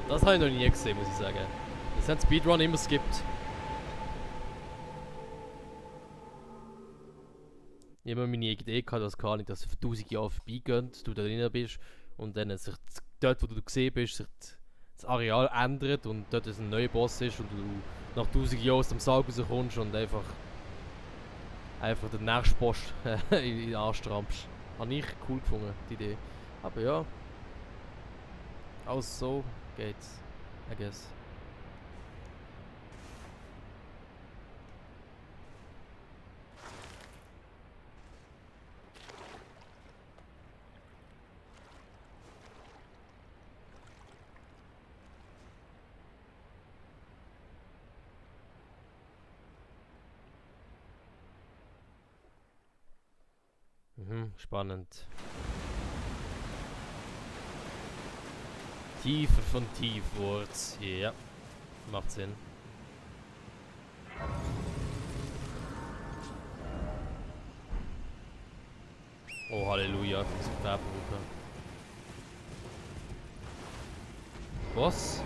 Das habe ich noch nie gesehen, muss ich sagen. Das hat Speedrun immer skippt. Ich habe immer meine Idee gehabt, dass gar nicht, dass du für 1000 Jahre vorbeigehst, du da drin bist und dann sich dort, wo du gesehen bist, sich das Areal ändert und dort ein neuer Boss ist und du nach 1000 Jahren aus dem Sarg rauskommst und einfach den nächsten Boss in den Arsch trampst. Habe ich cool gefunden, die Idee. Aber ja. Auch so geht's, I guess. Spannend. Tiefer von Tiefwurz. Ja, macht Sinn. Oh Halleluja, ich muss Verben rufen. Was?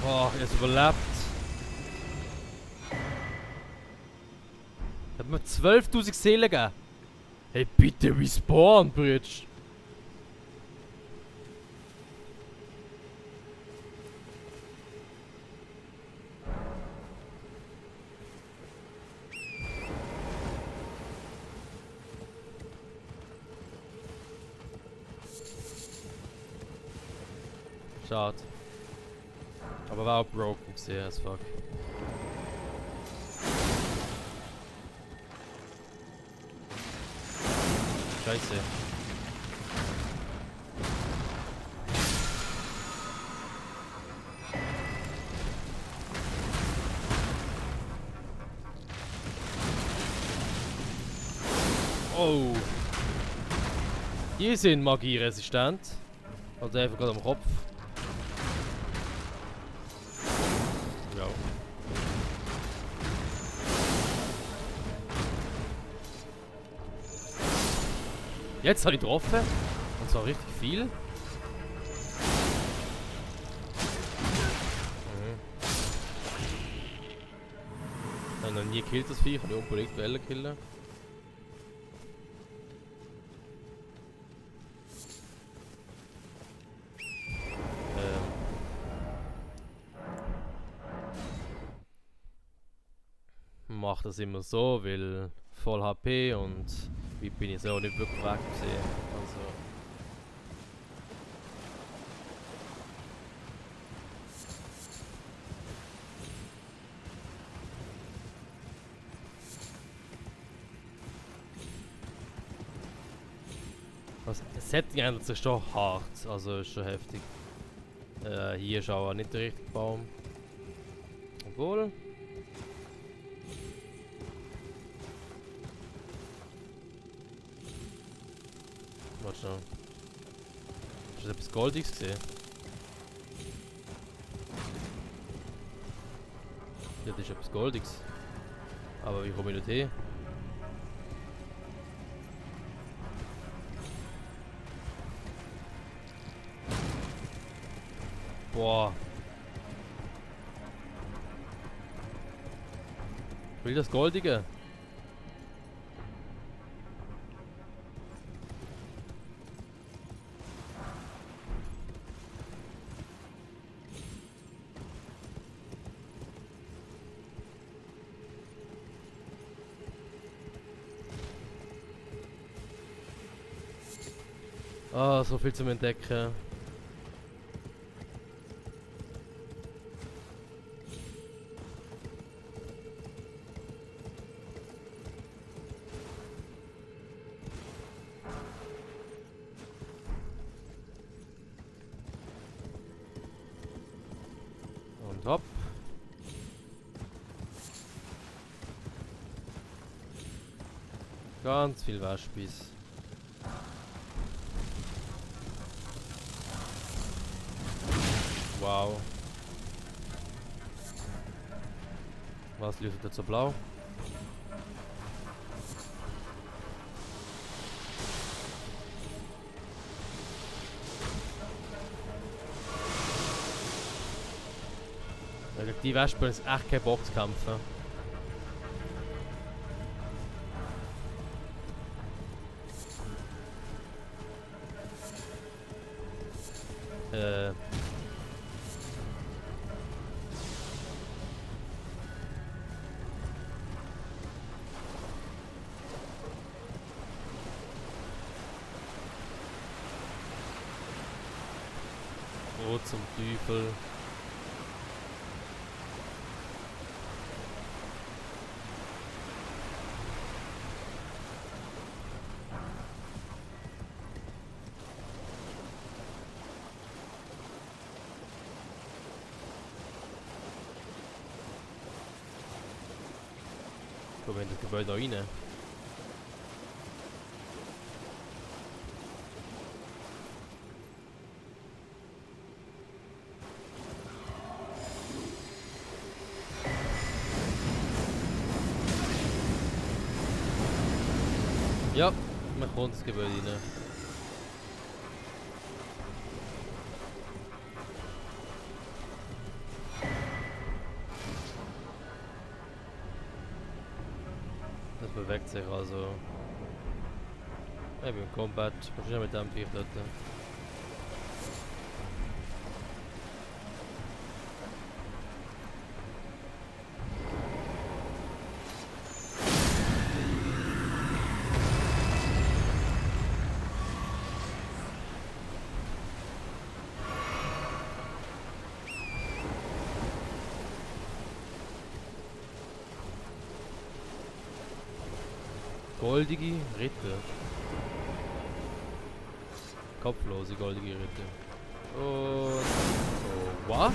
Oh, er ist überlebt. Hat mir 12.000 Seelen gegeben. Hey, bitte, respawn, Bridge. Schade. Aber war auch broken, sehr as fuck. Scheiße. Oh. Die sind magieresistent. Also einfach gerade am Kopf. Ja. Jetzt habe ich getroffen. Und zwar richtig viel. Ich habe noch nie gekillt, das Vieh. Ich habe unbedingt Wellen killen. Mache das immer so, weil voll HP und wie bin ich so nicht wirklich weggesehen. Also. Das Setting ändert sich schon hart, also ist schon heftig. Hier ist auch nicht der richtige Baum. Obwohl. Warte schon. Hast du etwas Goldiges gesehen? Ja, das ist etwas Goldiges. Aber wie komme ich nicht hin? Boah. Ich will das Goldige. Ah, so viel zum Entdecken. Und hopp. Ganz viel Waschspieß. Wow. Was leuchtet jetzt so blau? Ja, gegen die Wespen ist echt kein Bock zu kämpfen. Oh, zum Teufel. Komm in das Gebäude da rein. Ja, man kommt ins Gebäude rein. Es bewegt sich also. Ich bin im Combat. Was ist denn mit dem Viech dort? Goldige Ritter. Kopflose goldige Ritter. Und... Oh, what?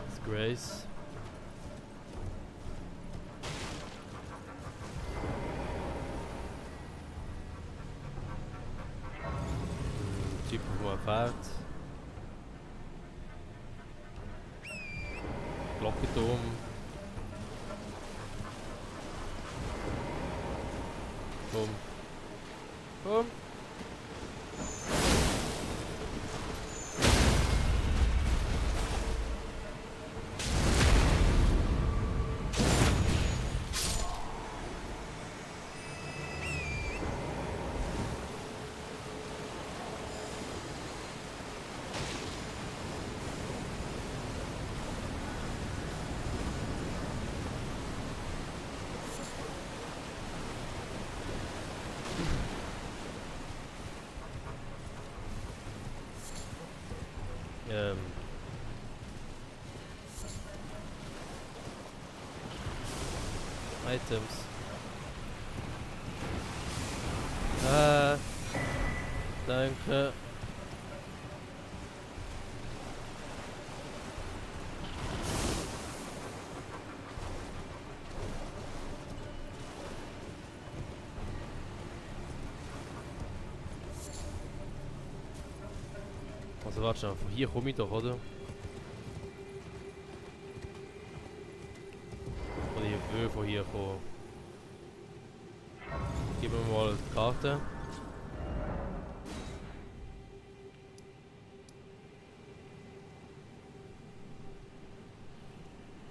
Disgrace. Typ auf einem Pferd. Glockenturm. Bumm. Bumm. Items. Danke. Also warte schon, von hier komme ich doch, oder? Oder ich will von hier kommen. Gib mir mal die Karte.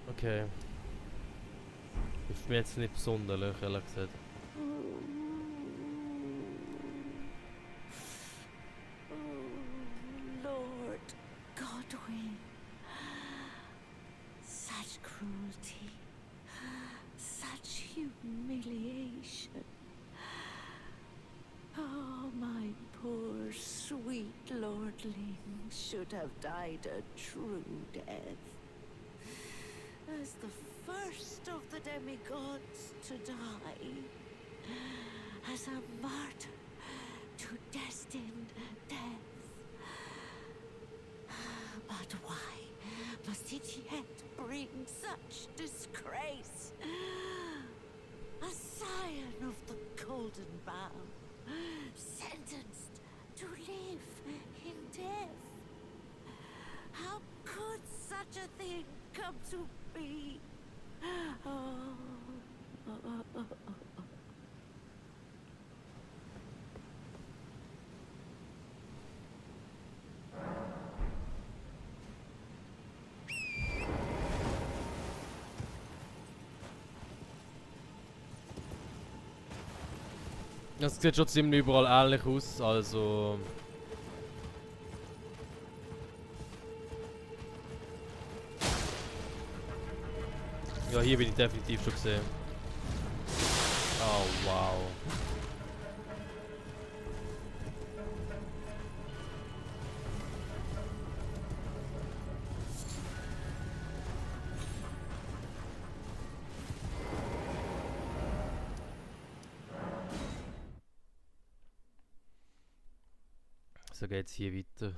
Okay. Ist mir jetzt nicht besonders, ehrlich gesagt. Lord Godwyn, such cruelty, such humiliation. Oh, my poor sweet lordling should have died a true death. As the first of the demigods to die, as a martyr to destined death. But why must it yet bring such disgrace? A scion of the Golden Bough, sentenced to live in death. How could such a thing come to be? Das sieht schon ziemlich überall ähnlich aus, also... Ja, hier bin ich definitiv schon gesehen. Oh, wow. So geht's hier weiter.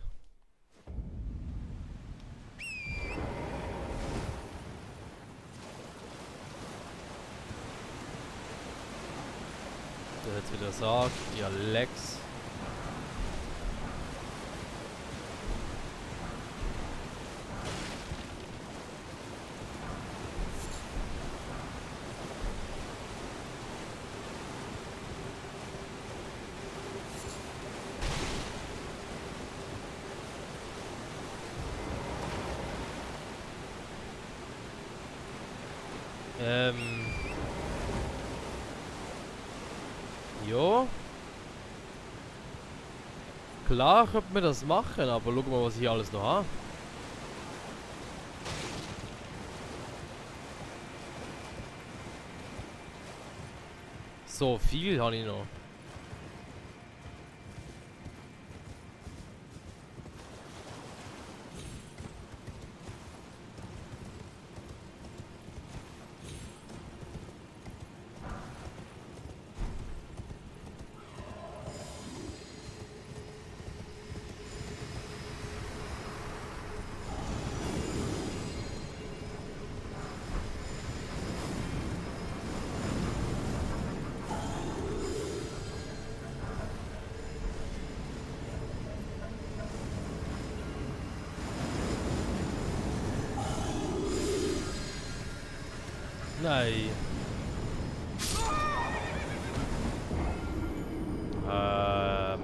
Der jetzt wieder sagt, ja Lex. Ja. Klar könnte man das machen, aber schau mal, was ich hier alles noch habe. So viel habe ich noch. Nein. Ähm.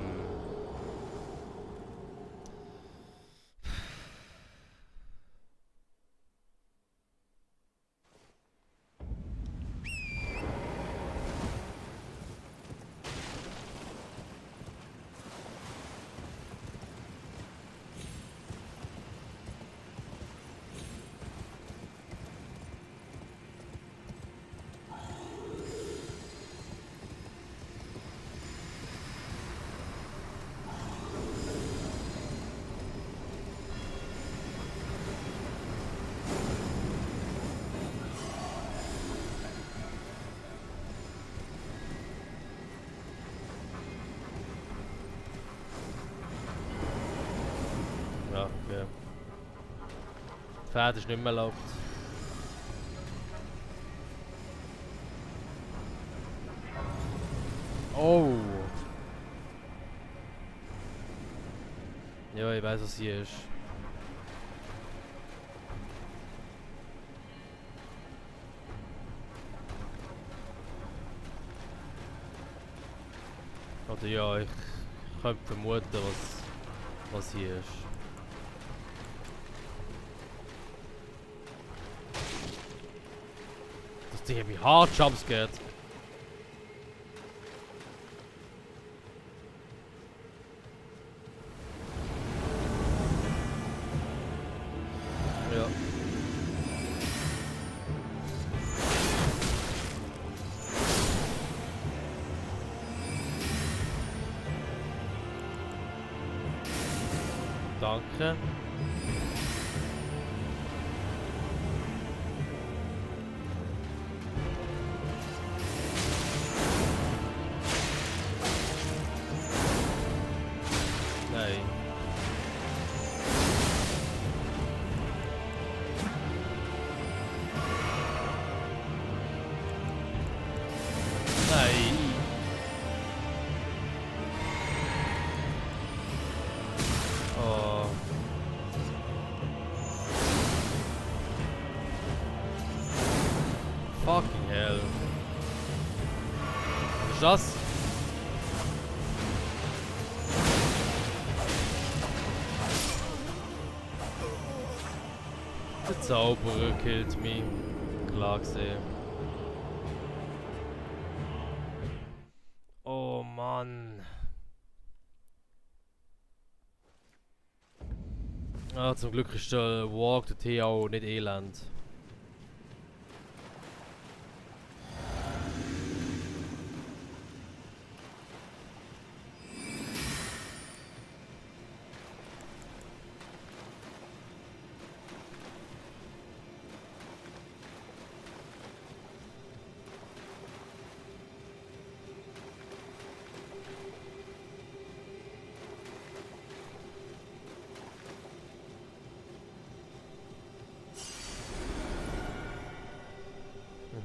Ja, okay. Pferd ist nicht mehr erlaubt. Oh! Ja, ich weiß, was hier ist. Oder ja, ich könnte vermuten, was hier ist. Das Ding hat mich hart jumpscared. Ja. Danke. Nein. Nein. Oh. Fucking hell. Was ist das? Der Zauberer killt mich. Klar gesehen. Oh Mann. Ah, zum Glück ist der Walk der Tee auch nicht elend.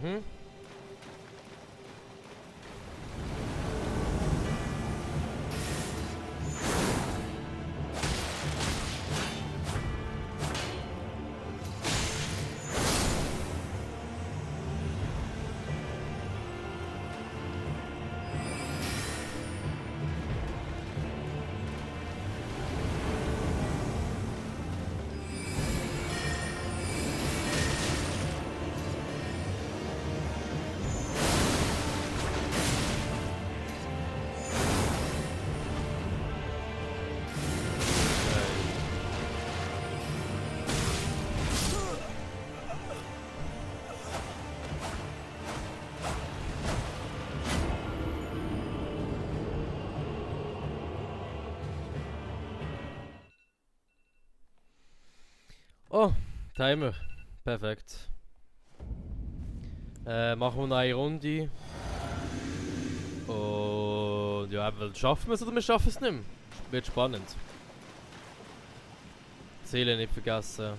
Mhm. Oh, Timer. Perfekt. Machen wir noch eine Runde. Und ja, entweder schaffen wir es oder wir schaffen es nicht mehr. Wird spannend. Ziele nicht vergessen.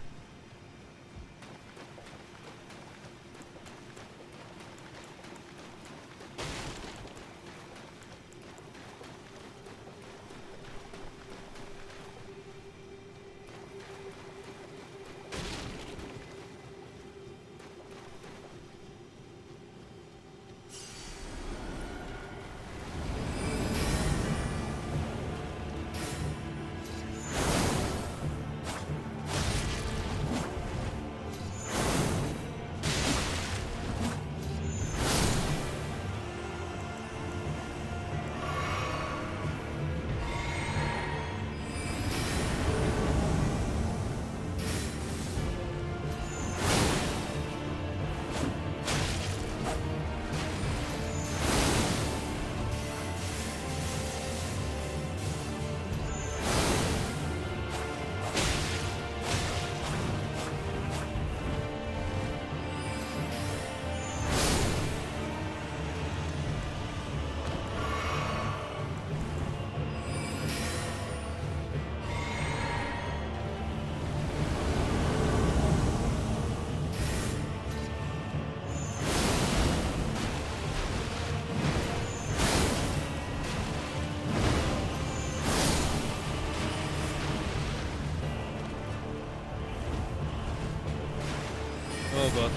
Oh Gott.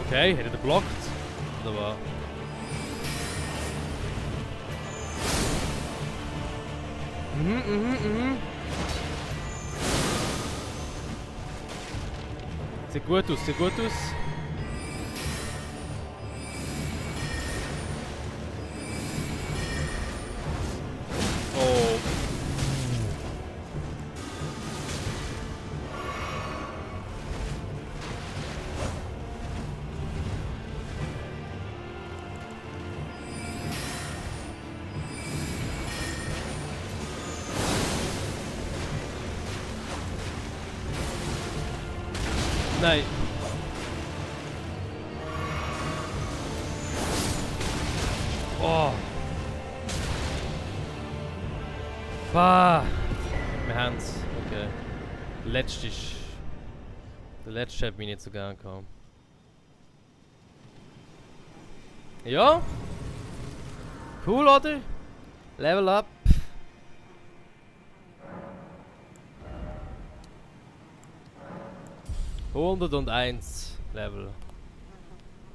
Okay, hätte er blockt. Wunderbar. Sieht gut aus, sieht gut aus. Oh. Nein. Oh. Wir haben's. Okay. Der letzte hat mich nicht so gern gehabt. Ja. Cool, oder? Level up. ...101 Level.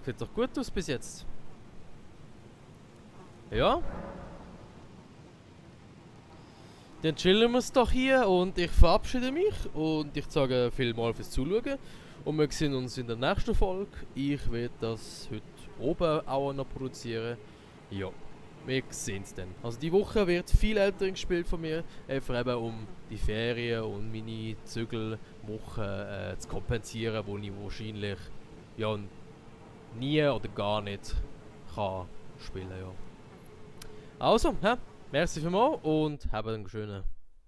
Sieht doch gut aus bis jetzt. Ja. Dann chillen wir es doch hier und ich verabschiede mich und ich sage vielmals fürs Zuschauen. Und wir sehen uns in der nächsten Folge. Ich werde das heute oben auch noch produzieren. Ja, wir sehen es dann. Also die Woche wird viel älter gespielt von mir. Einfach eben um die Ferien und meine Zügelwochen zu kompensieren, wo ich wahrscheinlich ja, nie oder gar nicht kann spielen. Ja. Also, merci vielmals und habt einen schönen